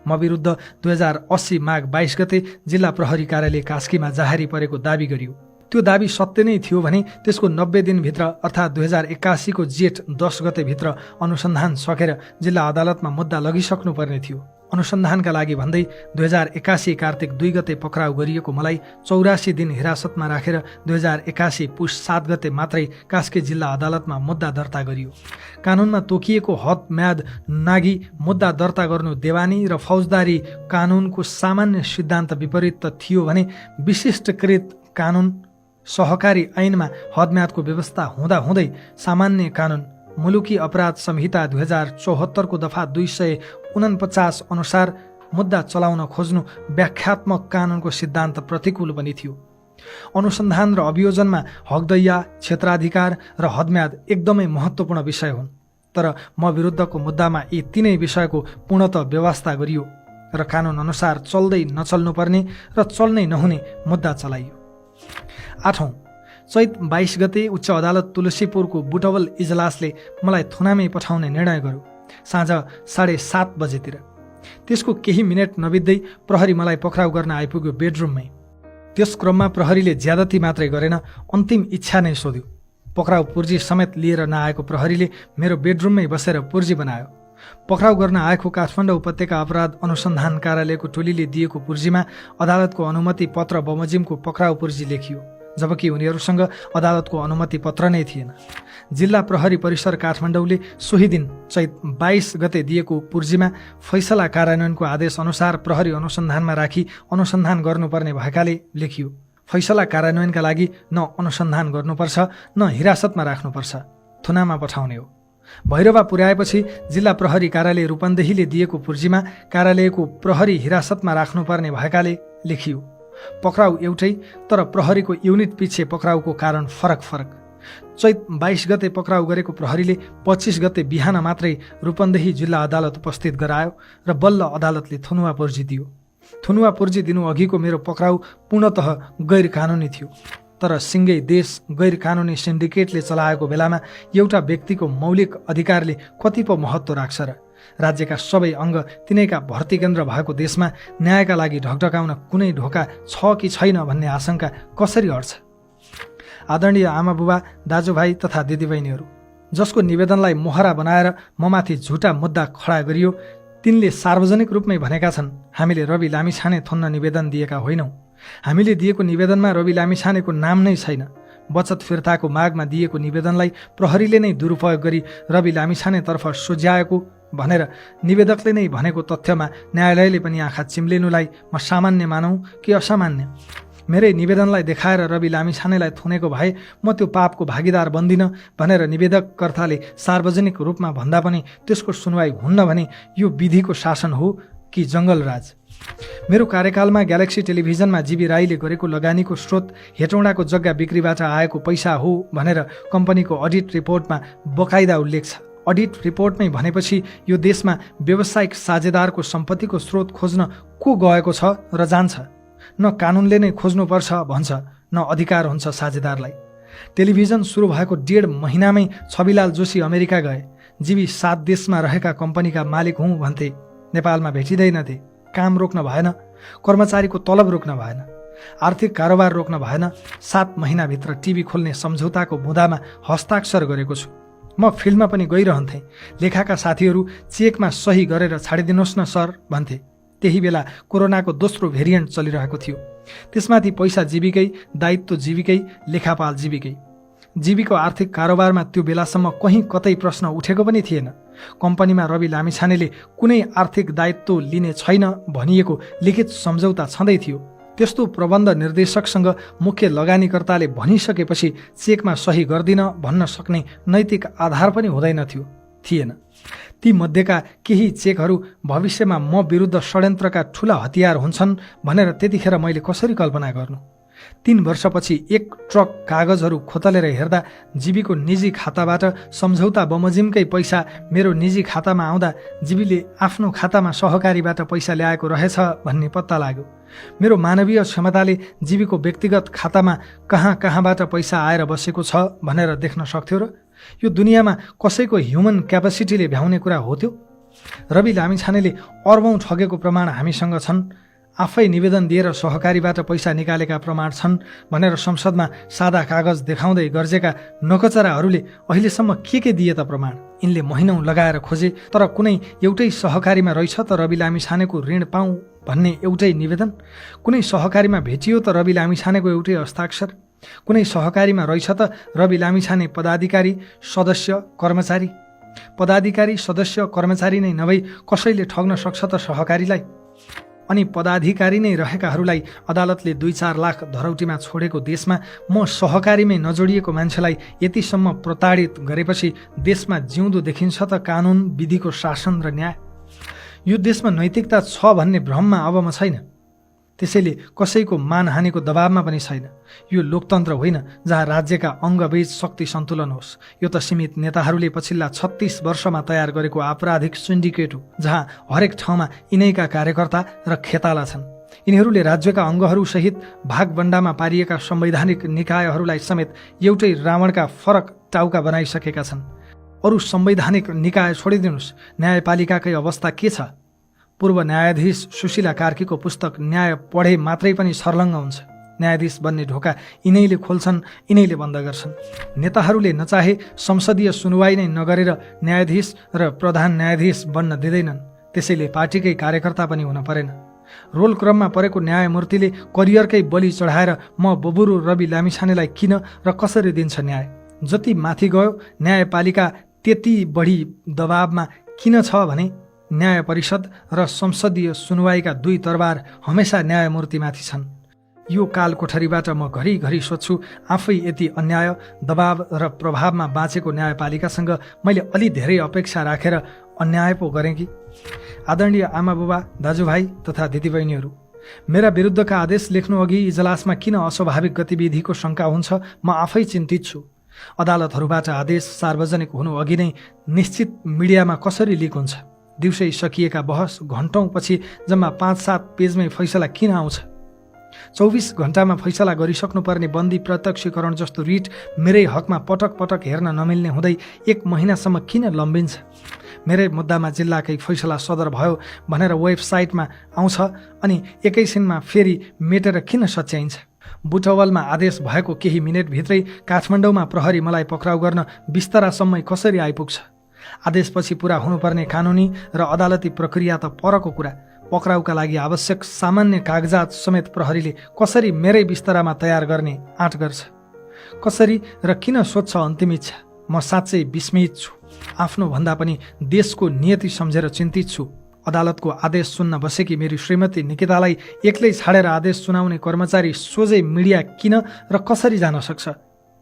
म विरुद्ध 2080 माघ 22 गते जिल्ला प्रहरी कार्यालय कास्कीमा जाहेरी परेको दाबी गरियो। त्यो दाबी सत्य नै थियो भने त्यसको 90 दिनभित्र अर्थात् 2081 को जेठ 10 गतेभित्र अनुसन्धान सकेर जिल्ला अदालतमा मुद्दा लगिसक्नुपर्ने थियो। अनुसन्धानका लागि भन्दै 2081 कार्तिक 2 गते पक्राउ गरिएको मलाई 84 दिन हिरासतमा राखेर 2081 पुष 7 गते मात्रै कास्की जिल्ला अदालतमा मुद्दा दर्ता गरियो। कानुनमा तोकिएको हद म्याद नागी मुद्दा दर्ता गर्नु देवानी र फौजदारी कानुनको सामान्य सिद्धान्त विपरीत त थियो भने विशिष्टकृत कानुन सहकारी ऐनमा हदम्यादको व्यवस्था हुँदाहुँदै सामान्य कानुन मुलुकी अपराध संहिता 2074 को दफा 249 अनुसार मुद्दा चलाउन खोज्नु व्याख्यात्मक कानुनको सिद्धान्त प्रतिकूल पनि थियो। अनुसन्धान र अभियोजनमा हकदैया, क्षेत्राधिकार र हदम्याद एकदमै महत्त्वपूर्ण विषय हुन्। तर म विरुद्धको मुद्दामा यी तीनै विषयको पूर्णतः व्यवस्था गरियो र कानुन अनुसार चल्दै नचल्नुपर्ने र चल्नै नहुने मुद्दा चलाइयो। 8औं, चैत 22 गते उच्च अदालत तुलसीपुरको बुटवल इजलासले मलाई थुनामै पठाउने निर्णय गर्यो साँझ 7:30 बजेतिर। त्यसको केही मिनेट नबित्दै प्रहरी मलाई पक्राउ गर्न आइपुग्यो बेडरुममै। त्यस क्रममा प्रहरीले ज्यादती मात्रै गरेन, अन्तिम इच्छा नै सोध्यो। पक्राउ पुर्जी समेत लिएर नआएको प्रहरीले मेरो बेडरुममै बसेर पुर्जी बनायो। पक्राउ गर्न आएको काठमाडौँ उपत्यका अपराध अनुसन्धान कार्यालयको टोलीले दिएको पुर्जीमा अदालतको अनुमति पत्र बमोजिमको पक्राउ पुर्जी लेखियो, जबकि उनीहरूसँग अदालतको अनुमति पत्र नै थिएन। जिल्ला प्रहरी परिसर काठमाडौँले सोही दिन चैत 22 गते दिएको पुर्जीमा फैसला कार्यान्वयनको आदेश अनुसार प्रहरी अनुसन्धानमा राखी अनुसन्धान गर्नुपर्ने भएकाले लेखियो, फैसला कार्यान्वयनका लागि न अनुसन्धान गर्नुपर्छ न हिरासतमा राख्नुपर्छ, थुनामा पठाउने हो। भैरवा पुर्याएपछि जिल्ला प्रहरी कार्यालय रूपन्देहीले दिएको पुर्जीमा कार्यालयको प्रहरी हिरासतमा राख्नुपर्ने भएकाले लेखियो। पक्राउ एउटै, तर प्रहरीको युनिट पछि पक्राउको कारण फरक फरक। चैत 22 गते पक्राउ गरेको प्रहरीले 25 गते बिहान मात्रै रूपन्देही जिल्ला अदालत उपस्थित गरायो र बल्ल अदालतले थुनुवा पुर्जी दियो। थुनुवा पुर्जी दिनु अघिको मेरो पक्राउ पूर्णतः गैर कानुनी थियो, तर सिङ्गै देश गैर कानुनी सिन्डिकेटले चलाएको बेलामा एउटा व्यक्तिको मौलिक अधिकारले कति पो महत्त्व राख्छ र? राज्यका सबै अङ्ग तिनैका भर्ती केन्द्र भएको देशमा न्यायका लागि ढकढकाउन कुनै ढोका छ कि छैन भन्ने आशंका कसरी हट्छ? आदरणीय आमाबुबा, दाजुभाइ तथा दिदीबहिनीहरू, जसको निवेदनलाई मोहरा बनाएर ममाथि झुटा मुद्दा खडा गरियो, तिनले सार्वजनिक रूपमै भनेका छन् हामीले रवि लामिछाने थुन्न निवेदन दिएका होइनौँ। हामीले दिएको निवेदनमा रवि लामिछानेको नाम नै छैन। बचत फिर्ताको मागमा दिएको निवेदनलाई प्रहरीले नै दुरुपयोग गरी रवि लामिछानेतर्फ सुझ्याएको भनेर निवेदकले नै भनेको तथ्यमा न्यायालयले पनि आँखा चिम्लिनुलाई म सामान्य मानौँ कि असामान्य? मेरै निवेदनलाई देखाएर रवि लामिछानेलाई थुनेको भए म त्यो पापको भागीदार बन्दिनँ भनेर निवेदककर्ताले सार्वजनिक रूपमा भन्दा पनि त्यसको सुनवाई हुन्न भने यो विधिको शासन हो कि जङ्गलराज? मेरो कार्यकालमा ग्यालेक्सी टेलिभिजनमा जीबी राईले गरेको लगानीको स्रोत हेटौँडाको जग्गा बिक्रीबाट आएको पैसा हो भनेर कम्पनीको अडिट रिपोर्टमा बकाइदा उल्लेख छ। अडिट रिपोर्टमै भनेपछि यो देशमा व्यावसायिक साझेदारको सम्पत्तिको स्रोत खोज्न को गएको छ र जान्छ? न कानुनले नै खोज्नुपर्छ भन्छ, न अधिकार हुन्छ साझेदारलाई। टेलिभिजन सुरु भएको 1.5 महिनामै छविलाल जोशी अमेरिका गए। जीबी 7 देशमा रहेका कम्पनीका मालिक हुँ भन्थे, नेपालमा भेटिँदैनथे। काम रोक्न भएन, कर्मचारीको तलब रोक्न भएन, आर्थिक कारोबार रोक्न भएन। 7 महिनाभित्र टिभी खोल्ने सम्झौताको बुँदामा हस्ताक्षर गरेको छु। म फिल्डमा पनि गइरहन्थेँ। लेखाका साथीहरू चेकमा सही गरेर छाडिदिनुहोस् न सर भन्थे। त्यही बेला कोरोनाको दोस्रो भेरिएन्ट चलिरहेको थियो। त्यसमाथि पैसा जीविकै, दायित्व जीविकै, लेखापाल जीविकै। जीविको आर्थिक कारोबारमा त्यो बेलासम्म कहीँ कतै प्रश्न उठेको पनि थिएन। कम्पनीमा रवि लामिछानेले कुनै आर्थिक दायित्व लिने छैन भनिएको लिखित सम्झौता छँदै थियो। त्यस्तो प्रबन्ध निर्देशकसँग मुख्य लगानीकर्ताले भनिसकेपछि चेकमा सही गर्दिन भन्न सक्ने नैतिक आधार पनि थिएन। ती मध्येका केही चेकहरू भविष्यमा म विरुद्ध षड्यन्त्रका ठूला हतियार हुन्छन् भनेर त्यतिखेर मैले कसरी कल्पना गर्नु? 3 वर्षपछि 1 ट्रक कागजहरू खोतलेर हेर्दा जीबीको निजी खाताबाट सम्झौता बमोजिमकै पैसा मेरो निजी खातामा आउँदा जीबीले आफ्नो खातामा सहकारीबाट पैसा ल्याएको रहेछ भन्ने पत्ता लाग्यो। मेरो मानवीय क्षमताले जीबीको व्यक्तिगत खातामा कहाँबाट पैसा आएर बसेको छ भनेर देख्न सक्थ्यो र? यो दुनियाँमा कसैको ह्युमन क्यापासिटीले भ्याउने कुरा हो त्यो? रवि लामिछानेले अर्बौं ठगेको प्रमाण हामीसँग छन्। आफै निवेदन दिएर सहकारीबाट पैसा निकालेका प्रमाण छन् भनेर संसदमा सादा कागज देखाउँदै गर्जेका नकचराहरूले अहिलेसम्म के दिए त प्रमाण? यिनले महिनौं लगाएर खोजे, तर कुनै एउटै सहकारीमा रहेछ त रवि लामिछानेको ऋण पाऊँ भन्ने एउटै निवेदन? कुनै सहकारीमा भेटियो त रवि लामिछानेको एउटै हस्ताक्षर? कुनै सहकारीमा रहेछ त रवि लामिछाने पदाधिकारी, सदस्य, कर्मचारी? पदाधिकारी, सदस्य, कर्मचारी नै नभई कसैले ठग्न सक्छ त सहकारीलाई? अनि पदाधिकारी नै रहेकाहरूलाई अदालतले 2-4 लाख धरौटीमा छोडेको देशमा म सहकारीमै नजोडिएको मान्छेलाई यतिसम्म प्रताडित गरेपछि देशमा जिउँदो देखिन्छ त कानुन, विधिको शासन र न्याय? यो देशमा नैतिकता छ भन्ने भ्रममा अब म छैन। त्यसैले कसैको मानहानिको दबावमा पनि छैन। यो लोकतन्त्र होइन जहाँ राज्यका अङ्गबीच शक्ति सन्तुलन होस्। यो त सीमित नेताहरूले पछिल्ला 36 वर्षमा तयार गरेको आपराधिक सिन्डिकेट हो, जहाँ हरेक ठाउँमा यिनैका कार्यकर्ता र खेताला छन्। यिनीहरूले राज्यका अङ्गहरूसहित भागबण्डामा पारिएका संवैधानिक निकायहरूलाई समेत एउटै रावणका फरक टाउका बनाइसकेका छन्। अरू संवैधानिक निकाय छोडिदिनुहोस्, न्यायपालिकाकै अवस्था के छ? पूर्व न्यायाधीश सुशीला कार्कीको पुस्तक न्याय पढे मात्रै पनि सर्लङ्ग हुन्छ। न्यायाधीश बन्ने ढोका यिनैले खोल्छन्, यिनैले बन्द गर्छन्। नेताहरूले नचाहे संसदीय सुनवाई नै नगरेर न्यायाधीश र प्रधान न्यायाधीश बन्न दिँदैनन्। त्यसैले पार्टीकै कार्यकर्ता पनि हुन परेन। रोल क्रममा परेको न्यायमूर्तिले करियरकै बलि चढाएर म बबुरु रवि लामिछानेलाई किन र कसरी दिन्छ न्याय? जति माथि गयो न्यायपालिका त्यति बढी दबावमा किन छ भने न्याय परिषद र संसदीय सुनवाईका दुई तरबार हमेसा न्यायमूर्तिमाथि छन्। यो काल कोठरीबाट म घरिघरि सोध्छु, आफै यति अन्याय, दबाव र प्रभावमा बाँचेको न्यायपालिकासँग मैले अलि धेरै अपेक्षा राखेर अन्याय पो गरेँ कि? आदरणीय आमा बुबा, दाजुभाइ तथा दिदीबहिनीहरू, मेरा विरुद्धका आदेश लेख्नु अघि इजलासमा किन अस्वाभाविक गतिविधिको शङ्का हुन्छ म आफै चिन्तित छु। अदालतहरूबाट आदेश सार्वजनिक हुनु अघि नै निश्चित मिडियामा कसरी लिक हुन्छ? दिउँसै सकिएका बहस घण्टौँपछि जम्मा 5-7 पेजमै फैसला किन आउँछ? 24 घण्टामा फैसला गरिसक्नुपर्ने बन्दी प्रत्यक्षीकरण जस्तो रिट मेरै हकमा पटक पटक हेर्न नमिल्ने हुँदै 1 महिनासम्म किन लम्बिन्छ? मेरै मुद्दामा जिल्लाकै फैसला सदर भयो भनेर वेबसाइटमा आउँछ अनि एकैछिनमा फेरि मेटेर किन सच्याइन्छ? बुटवलमा आदेश भएको केही मिनेटभित्रै काठमाडौँमा प्रहरी मलाई पक्राउ गर्न बिस्तरासम्मै कसरी आइपुग्छ? आदेशपछि पुरा हुनुपर्ने कानुनी र अदालती प्रक्रिया त परको कुरा। पक्राउका लागि आवश्यक सामान्य कागजात समेत प्रहरीले कसरी मेरै बिस्तरामा तयार गर्ने आँट गर्छ? कसरी र किन सोध्छ अन्तिम इच्छा? म साँच्चै विस्मित छु। आफ्नो भन्दा पनि देशको नियति सम्झेर चिन्तित छु। अदालतको आदेश सुन्न बसेकी मेरी श्रीमती निकितालाई एक्लै छाडेर आदेश सुनाउने कर्मचारी सोझै मिडिया किन र कसरी जान सक्छ?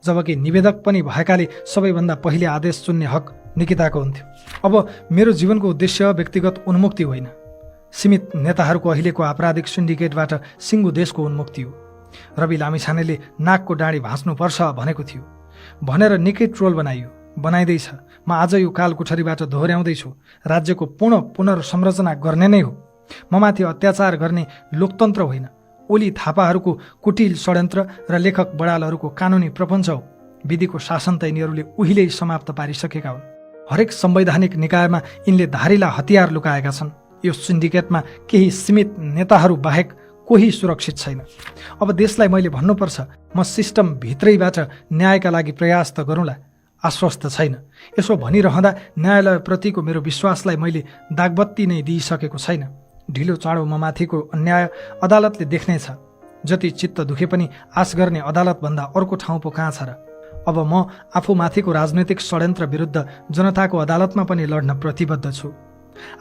जबकि निवेदक पनि भएकाले सबैभन्दा पहिले आदेश सुन्ने हक निकिताको हुन्थ्यो। अब मेरो जीवनको उद्देश्य व्यक्तिगत उन्मुक्ति होइन, सीमित नेताहरूको अहिलेको आपराधिक सिन्डिकेटबाट सिङ्गो देशको उन्मुक्ति हो। रवि लामिछानेले नाकको डाँडी भाँच्नुपर्छ भनेको थियो भनेर निकै ट्रोल बनाइँदैछ। म आज यो काल कोठरीबाट दोहोर्याउँदैछु, राज्यको पूर्ण पुनर्संरचना गर्ने नै हो। ममाथि अत्याचार गर्ने लोकतन्त्र होइन, ओली थापाहरूको कुटिल षड्यन्त्र र लेखक बडालहरूको कानुनी प्रपञ्च हो। विधिको शासन त यिनीहरूले उहिल्यै समाप्त पारिसकेका हुन्। हरेक संवैधानिक निकायमा यिनले धारिला हतियार लुकाएका छन्। यो सिन्डिकेटमा केही सीमित नेताहरू बाहेक कोही सुरक्षित छैन। अब देशलाई मैले भन्नुपर्छ, म सिस्टम भित्रैबाट न्यायका लागि प्रयास त गरौँला, आश्वस्त छैन। यसो भनिरहँदा न्यायालयप्रतिको मेरो विश्वासलाई मैले दागबत्ती नै दिइसकेको छैन। ढिलो चाँडो ममाथिको अन्याय अदालतले देख्नेछ। जति चित्त दुखे पनि आश गर्ने अदालतभन्दा अर्को ठाउँ पो कहाँ छ र? अब म आफूमाथिको राजनैतिक षड्यन्त्र विरुद्ध जनताको अदालतमा पनि लड्न प्रतिबद्ध छु।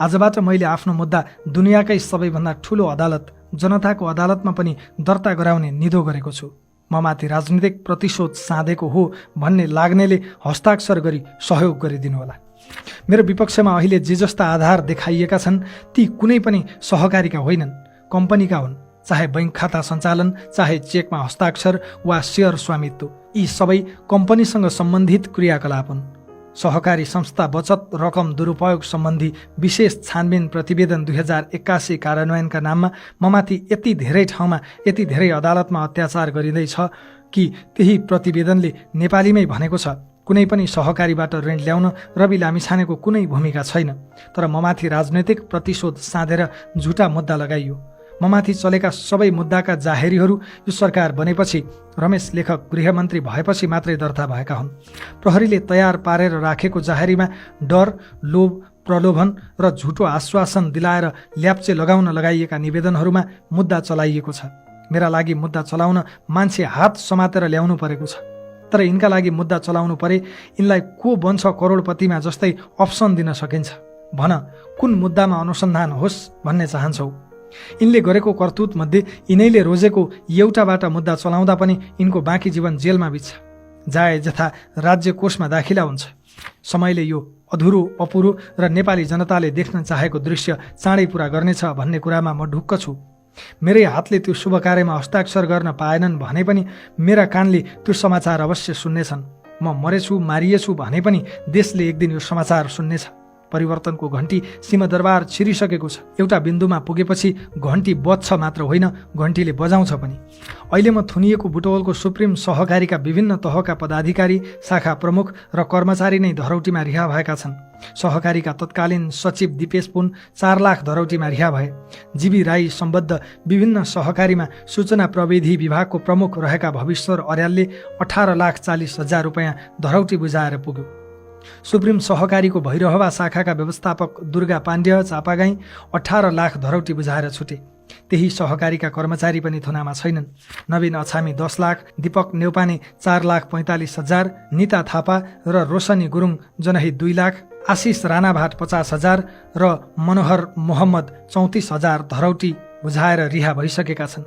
आजबाट मैले आफ्नो मुद्दा दुनियाँकै सबैभन्दा ठुलो अदालत जनताको अदालतमा पनि दर्ता गराउने निधो गरेको छु। ममाथि राजनीतिक प्रतिशोध साँधेको हो भन्ने लाग्नेले हस्ताक्षर गरी सहयोग गरिदिनुहोला। मेरो विपक्षमा अहिले जे जस्ता आधार देखाइएका छन् ती कुनै पनि सहकारीका होइनन्, कम्पनीका हुन्। चाहे बैंक खाता सञ्चालन, चाहे चेकमा हस्ताक्षर वा सेयर स्वामित्व, यी सबै कम्पनीसँग सम्बन्धित क्रियाकलाप हुन्। सहकारी संस्था बचत रकम दुरुपयोग सम्बन्धी विशेष छानबिन प्रतिवेदन 2081 कार्यान्वयनका नाममा ममाथि यति धेरै ठाउँमा यति धेरै अदालतमा अत्याचार गरिँदैछ कि त्यही प्रतिवेदनले नेपालीमै भनेको छ, कुनै पनि सहकारीबाट ऋण ल्याउन रवि लामिछानेको कुनै भूमिका छैन। तर ममाथि राजनैतिक प्रतिशोध साँधेर झुटा मुद्दा लगाइयो। ममाथि चलेका सबै मुद्दाका जाहेरीहरू यो सरकार बनेपछि रमेश लेखक गृहमन्त्री भएपछि मात्रै दर्ता भएका हुन्। प्रहरीले तयार पारेर राखेको जाहेरीमा डर, लोभ, प्रलोभन र झुटो आश्वासन दिलाएर ल्याप्चे लगाउन लगाइएका निवेदनहरूमा मुद्दा चलाइएको छ। मेरा लागि मुद्दा चलाउन मान्छे हात समातेर ल्याउनु परेको छ। तर यिनका लागि मुद्दा चलाउनु परे यिनलाई को बन्छ करोडपतिमा जस्तै अप्सन दिन सकिन्छ? भन, कुन मुद्दामा अनुसन्धान होस् भन्ने चाहन्छौ? यिनले गरेको करतुत मध्ये यिनैले रोजेको एउटाबाट मुद्दा चलाउँदा पनि यिनको बाँकी जीवन जेलमा बित्छ। जाए जथा राज्य कोषमा दाखिला हुन्छ। समयले यो अधुरो, अपुरो र नेपाली जनताले देख्न चाहेको दृश्य चाँडै पुरा गर्नेछ भन्ने कुरामा म ढुक्क छु। मेरै हातले त्यो शुभ कार्यमा हस्ताक्षर गर्न पाएनन् भने पनि मेरा कानले त्यो समाचार अवश्य सुन्नेछन्। म मरेछु, मारिएछु भने पनि देशले एक दिन यो समाचार सुन्नेछ। परिवर्तनको घण्टी सिंहदरबार छिरिसकेको छ। एउटा बिन्दुमा पुगेपछि घण्टी बज्छ मात्र होइन, घण्टीले बजाउँछ पनि। अहिले म थुनिएको बुटवलको सुप्रिम सहकारीका विभिन्न तहका पदाधिकारी, शाखा प्रमुख र कर्मचारी नै धरौटीमा रिहा भएका छन्। सहकारीका तत्कालीन सचिव दिपेश पुन 4 लाख धरौटीमा रिहा भए। जीवी राई सम्बद्ध विभिन्न सहकारीमा सूचना प्रविधि विभागको प्रमुख रहेका भविश्वर अर्यालले 18,40,000 रुपैयाँ धरौटी बुझाएर पुग्यो। सुप्रिम सहकारीको भैरहवा शाखाका व्यवस्थापक दुर्गा पाण्ड्य चापागाई 18 लाख धरौटी बुझाएर छुटे। त्यही सहकारीका कर्मचारी पनि थुनामा छैनन्। नवीन अछामी 10 लाख, दीपक नेउपाने 4,45,000, निता थापा र रोशनी गुरुङ जनही 2 लाख, आशिष राणाभाट 50,000 र मनोहर मोहम्मद 34,000 धरौटी बुझाएर रिहा भइसकेका छन्।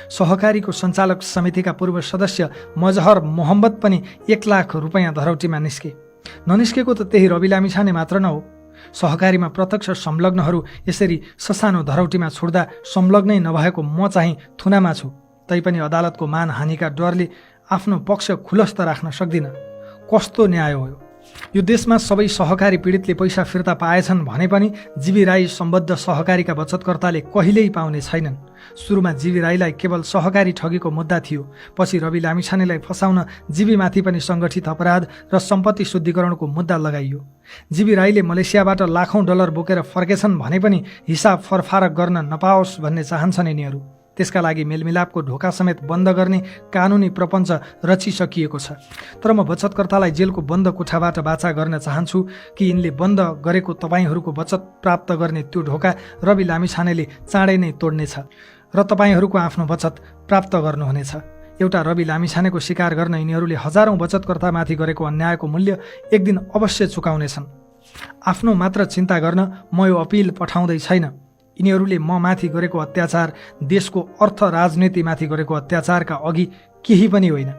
सहकारीको सञ्चालक समितिका पूर्व सदस्य मजहर मोहम्मद पनि 1 लाख रुपैयाँ धरौटीमा निस्के। ननिस्केको त त्यही रवि लामिछाने मात्र न हो। सहकारीमा प्रत्यक्ष संलग्नहरू यसरी ससानो धरौटीमा छुट्दा संलग्नै नभएको म चाहिँ थुनामा छु, तैपनि अदालतको मानहानिका डरले आफ्नो पक्ष खुलस्त राख्न सक्दिन। कस्तो न्याय हो यो? देशमा सबै सहकारी पीडितले पैसा फिर्ता पाएछन् भने पनि जीवी राई सम्बद्ध सहकारीका बचतकर्ताले कहिल्यै पाउने छैनन्। सुरुमा जीवी राईलाई केवल सहकारी ठगीको मुद्दा थियो, पछि रवि लामिछानेलाई फसाउन जीवीमाथि पनि सङ्गठित अपराध र सम्पत्ति शुद्धिकरणको मुद्दा लगाइयो। जीवी राईले मलेसियाबाट लाखौं डलर बोकेर फर्केछन् भने पनि हिसाब फरफारक गर्न नपाओस् भन्ने चाहन्छन् यिनीहरू। त्यसका लागि मेलमिलापको ढोका समेत बन्द गर्ने कानुनी प्रपञ्च रचिसकिएको छ। तर म बचतकर्तालाई जेलको बन्द कोठाबाट बाचा गर्न चाहन्छु कि यिनले बन्द गरेको तपाईँहरूको बचत प्राप्त गर्ने त्यो ढोका रवि लामिछानेले चाँडै नै तोड्नेछ र तपाईँहरूको आफ्नो बचत प्राप्त गर्नुहुनेछ। एउटा रवि लामिछानेको शिकार गर्न यिनीहरूले हजारौं बचतकर्तामाथि गरेको अन्यायको मूल्य एक दिन अवश्य चुकाउनेछन्। आफ्नो मात्र चिन्ता गर्न म यो अपिल पठाउँदै छैन। यिनीहरूले म माथि गरेको अत्याचार देशको अर्थ राजनीतिमाथि गरेको अत्याचारका अघि केही पनि होइन।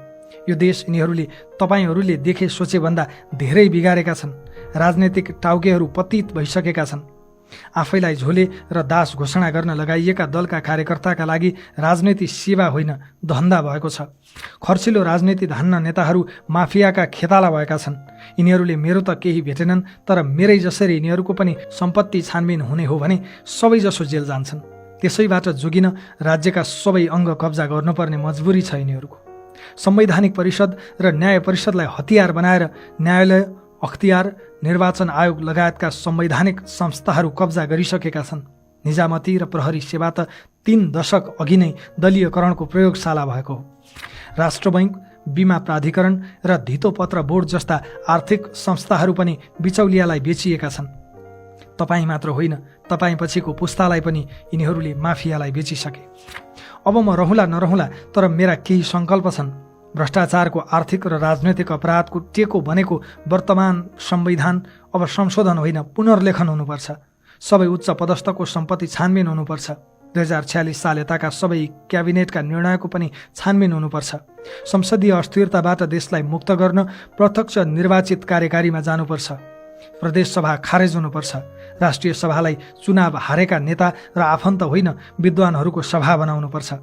यो देश यिनीहरूले तपाईँहरूले देखे सोचेभन्दा धेरै बिगारेका छन्। राजनीतिक टाउकेहरू पतित भइसकेका छन्। आफैलाई झोले र दास घोषणा गर्न लगाइएका दलका कार्यकर्ताका लागि राजनीति सेवा होइन, धन्दा भएको छ। खर्चिलो राजनीति धान्न नेताहरू माफियाका खेताला भएका छन्। यिनीहरूले मेरो त केही भेटेनन्, तर मेरै जसरी यिनीहरूको पनि सम्पत्ति छानबिन हुने हो भने सबैजसो जेल जान्छन्। त्यसैबाट जोगिन राज्यका सबै अङ्ग कब्जा गर्नुपर्ने मजबुरी छ यिनीहरूको। संवैधानिक परिषद र न्याय परिषदलाई हतियार बनाएर न्यायालय, अख्तियार, निर्वाचन आयोग लगायतका संवैधानिक संस्थाहरू कब्जा गरिसकेका छन्। निजामती र प्रहरी सेवा त 3 दशक अघि नै दलीयकरणको प्रयोगशाला भएको हो। राष्ट्र बैंक, बीमा प्राधिकरण र धितोपत्र बोर्ड जस्ता आर्थिक संस्थाहरू पनि बिचौलियालाई बेचिएका छन्। तपाईँ मात्र होइन, तपाईँ पछिको पुस्तालाई पनि यिनीहरूले माफियालाई बेचिसके। अब म रहँला नरहँला, तर मेरा केही सङ्कल्प छन्। भ्रष्टाचारको आर्थिक र राजनैतिक अपराधको टेको बनेको वर्तमान संविधान अब संशोधन होइन, पुनर्लेखन हुनुपर्छ। सबै उच्च पदस्थको सम्पत्ति छानबिन हुनुपर्छ। 2046 साल यताका सबै क्याबिनेटका निर्णयको पनि छानबिन हुनुपर्छ। संसदीय अस्थिरताबाट देशलाई मुक्त गर्न प्रत्यक्ष निर्वाचित कार्यकारीमा जानुपर्छ। प्रदेश सभा खारेज हुनुपर्छ। राष्ट्रिय सभालाई चुनाव हारेका नेता र आफन्त होइन, विद्वानहरूको सभा बनाउनुपर्छ।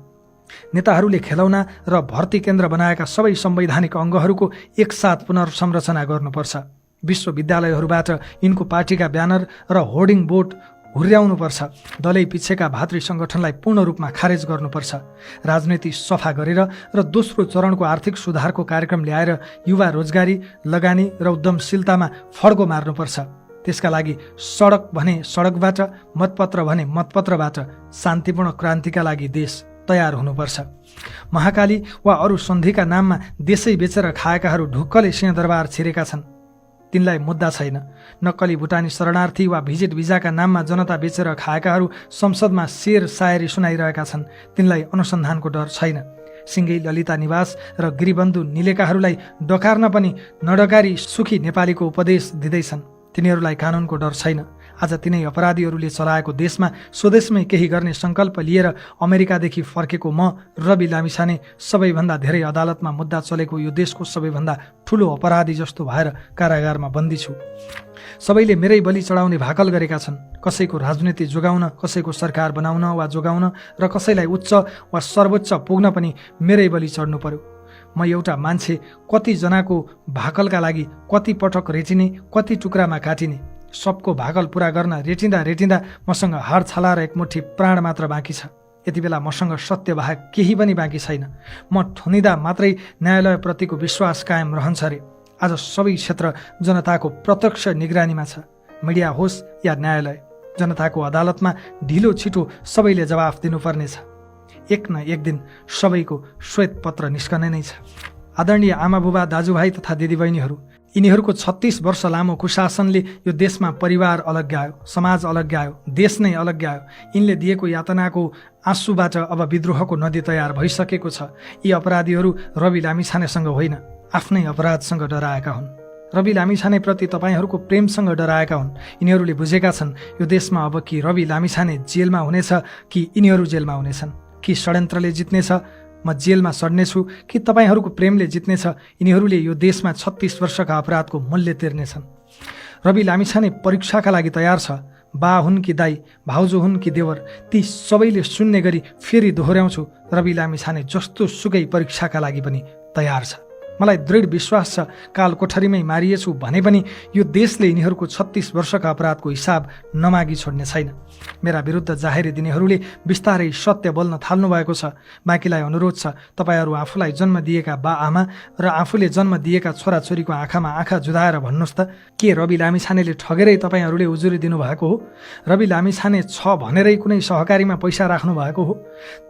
नेताहरूले खेलौना र भर्ती केन्द्र बनाएका सबै संवैधानिक अङ्गहरूको एकसाथ पुनर्संरचना गर्नुपर्छ। विश्वविद्यालयहरूबाट यिनको पार्टीका ब्यानर र होर्डिङ बोर्ड हुर्याउनुपर्छ। दलै पिछेका भातृ सङ्गठनलाई पूर्ण रूपमा खारेज गर्नुपर्छ। राजनीति सफा गरेर र दोस्रो चरणको आर्थिक सुधारको कार्यक्रम ल्याएर युवा रोजगारी, लगानी र उद्यमशीलतामा फड्को मार्नुपर्छ। त्यसका लागि सडक भने सडकबाट, मतपत्र भने मतपत्रबाट शान्तिपूर्ण क्रान्तिका लागि देश तयार हुनुपर्छ। महाकाली वा अरू सन्धिका नाममा देशै बेचेर खाएकाहरू ढुक्कले सिंहदरबार छिरेका छन्। तिनलाई मुद्दा छैन। नक्कली भुटानी शरणार्थी वा भिजिट भिजाका नाममा जनता बेचेर खाएकाहरू संसदमा शेर सायरी सुनाइरहेका छन्। तिनलाई अनुसन्धानको डर छैन। सिङ्गै ललिता निवास र गिरिबन्धु निलेकाहरूलाई डकार्न पनि नडकारी सुखी नेपालीको उपदेश दिँदैछन्। तिनीहरूलाई कानुनको डर छैन। आज तिनै अपराधीहरूले चलाएको देशमा स्वदेशमै केही गर्ने सङ्कल्प लिएर अमेरिकादेखि फर्केको म रवि लामिछाने सबैभन्दा धेरै अदालतमा मुद्दा चलेको यो देशको सबैभन्दा ठुलो अपराधी जस्तो भएर कारागारमा बन्दी छु। सबैले मेरै बलि चढाउने भाकल गरेका छन्। कसैको राजनीति जोगाउन, कसैको सरकार बनाउन वा जोगाउन र कसैलाई उच्च वा सर्वोच्च पुग्न पनि मेरै बलि चढ्नु पर्यो। म एउटा मान्छे कतिजनाको भाकलका लागि कति पटक रेटिने, कति टुक्रामा काटिने, सबको भाकल पूरा गर्न रेटिँदा मसँग हाड छाला र एक मुठी प्राण मात्र बाँकी छ। यति बेला मसँग सत्य बाहेक केही पनि बाँकी छैन। म ठुनिँदा मात्रै न्यायालयप्रतिको विश्वास कायम रहन्छ रे। आज सबै क्षेत्र जनताको प्रत्यक्ष निगरानीमा छ। मिडिया होस् या न्यायालय, जनताको अदालतमा ढिलो छिटो सबैले जवाफ दिनुपर्नेछ। एक न एक दिन सबैको श्वेत पत्र निस्कने नै छ। आदरणीय आमाबुबा, दाजुभाइ तथा दिदीबहिनीहरू, यिनीहरूको 36 वर्ष लामो कुशासनले यो देशमा परिवार अलग्यायो, समाज अलग्यायो, देश नै अलग्यायो। यिनले दिएको यातनाको आँसुबाट अब विद्रोहको नदी तयार भइसकेको छ। यी अपराधीहरू रवि लामिछानेसँग होइन, आफ्नै अपराधसँग डराएका हुन्। रवि लामिछानेप्रति तपाईँहरूको प्रेमसँग डराएका हुन्। यिनीहरूले बुझेका छन् यो देशमा अब कि रवि लामिछाने जेलमा हुनेछ कि यिनीहरू जेलमा हुनेछन्, कि षड्यन्त्रले जित्नेछ म जेलमा सड्नेछु कि तपाईँहरूको प्रेमले जित्नेछ। यिनीहरूले यो देशमा 36 वर्षका अपराधको मूल्य तिर्नेछन्। रवि लामिछाने परीक्षाका लागि तयार छ। बा हुन् कि दाई, भाउजू हुन् कि देवर, ती सबैले सुन्ने गरी फेरि दोहोऱ्याउँछु, रवि लामिछाने जस्तो सुकै परीक्षाका लागि पनि तयार छ। मलाई दृढ विश्वास छ काल कोठरीमै मारिएछु भने पनि यो देशले यिनीहरूको 36 वर्षका अपराधको हिसाब नमागी छोड्ने छैन। मेरा विरुद्ध जाहेरी दिनेहरूले बिस्तारै सत्य बोल्न थाल्नु भएको छ। बाँकीलाई अनुरोध छ, तपाईँहरू आफूलाई जन्म दिएका बा आमा र आफूले जन्म दिएका छोराछोरीको आँखामा आँखा जुदाएर भन्नुहोस् त, के रवि लामिछानेले ठगेरै तपाईँहरूले उजुरी दिनुभएको हो? रवि लामिछाने छ भनेरै कुनै सहकारीमा पैसा राख्नु भएको हो?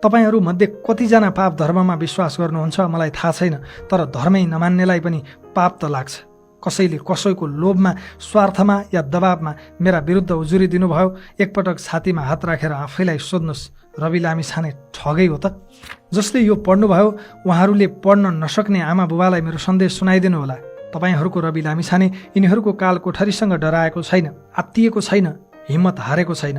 तपाईँहरू मध्ये कतिजना पाप धर्ममा विश्वास गर्नुहुन्छ मलाई थाहा छैन, तर धर्मै नमान्नेलाई पनि पाप त लाग्छ। कसैले कसैको लोभमा, स्वार्थमा या दबावमा मेरा विरुद्ध उजुरी दिनुभयो? एकपटक छातीमा हात राखेर आफैलाई सोध्नुहोस्, रवि लामिछाने ठगै हो त? जसले यो पढ्नुभयो उहाँहरूले पढ्न नसक्ने आमा बुबालाई मेरो सन्देश सुनाइदिनु होला। तपाईँहरूको रवि लामिछाने यिनीहरूको काल कोठरीसँग डराएको छैन, आत्तिएको छैन, हिम्मत हारेको छैन।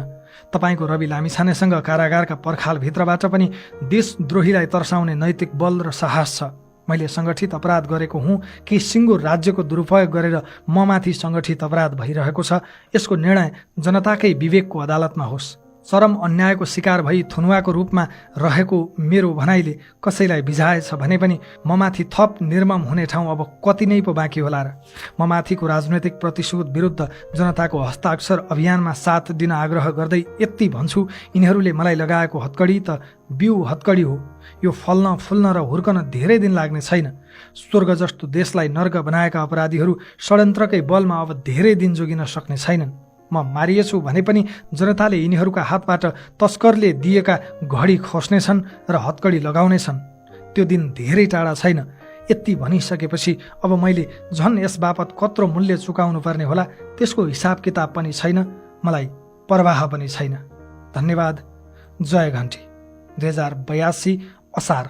तपाईँको रवि लामिछानेसँग कारागारका पर्खालभित्रबाट पनि देशद्रोहीलाई तर्साउने नैतिक बल र साहस छ। मैले सङ्गठित अपराध गरेको हुँ कि सिङ्गो राज्यको दुरुपयोग गरेर ममाथि सङ्गठित अपराध भइरहेको छ, यसको निर्णय जनताकै विवेकको अदालतमा होस्। चरम अन्यायको शिकार भई थुनुवाको रूपमा रहेको मेरो भनाइले कसैलाई बिझाएछ भने पनि ममाथि थप निर्मम हुने ठाउँ अब कति नै पो बाँकी होला र? ममाथिको राजनैतिक प्रतिशोध विरुद्ध जनताको हस्ताक्षर अभियानमा साथ दिन आग्रह गर्दै यति भन्छु, यिनीहरूले मलाई लगाएको हत्कडी त बिउ हत्कडी हो। यो फल्न फुल्न र हुर्कन धेरै दिन लाग्ने छैन। स्वर्ग जस्तो देशलाई नर्क बनाएका अपराधीहरू षड्यन्त्रकै बलमा अब धेरै दिन जोगिन सक्ने छैनन्। म मारिएछु भने पनि जनताले यिनीहरूका हातबाट तस्करले दिएका घडी खोस्नेछन् र हत्कडी लगाउनेछन्। त्यो दिन धेरै टाढा छैन। यति भनिसकेपछि अब मैले झन् यस बापत कत्रो मूल्य चुकाउनु पर्ने होला त्यसको हिसाब किताब पनि छैन, मलाई परवाह पनि छैन। धन्यवाद। जय घन्टी। 2082 असार,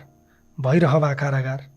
भैरहवा कारागार।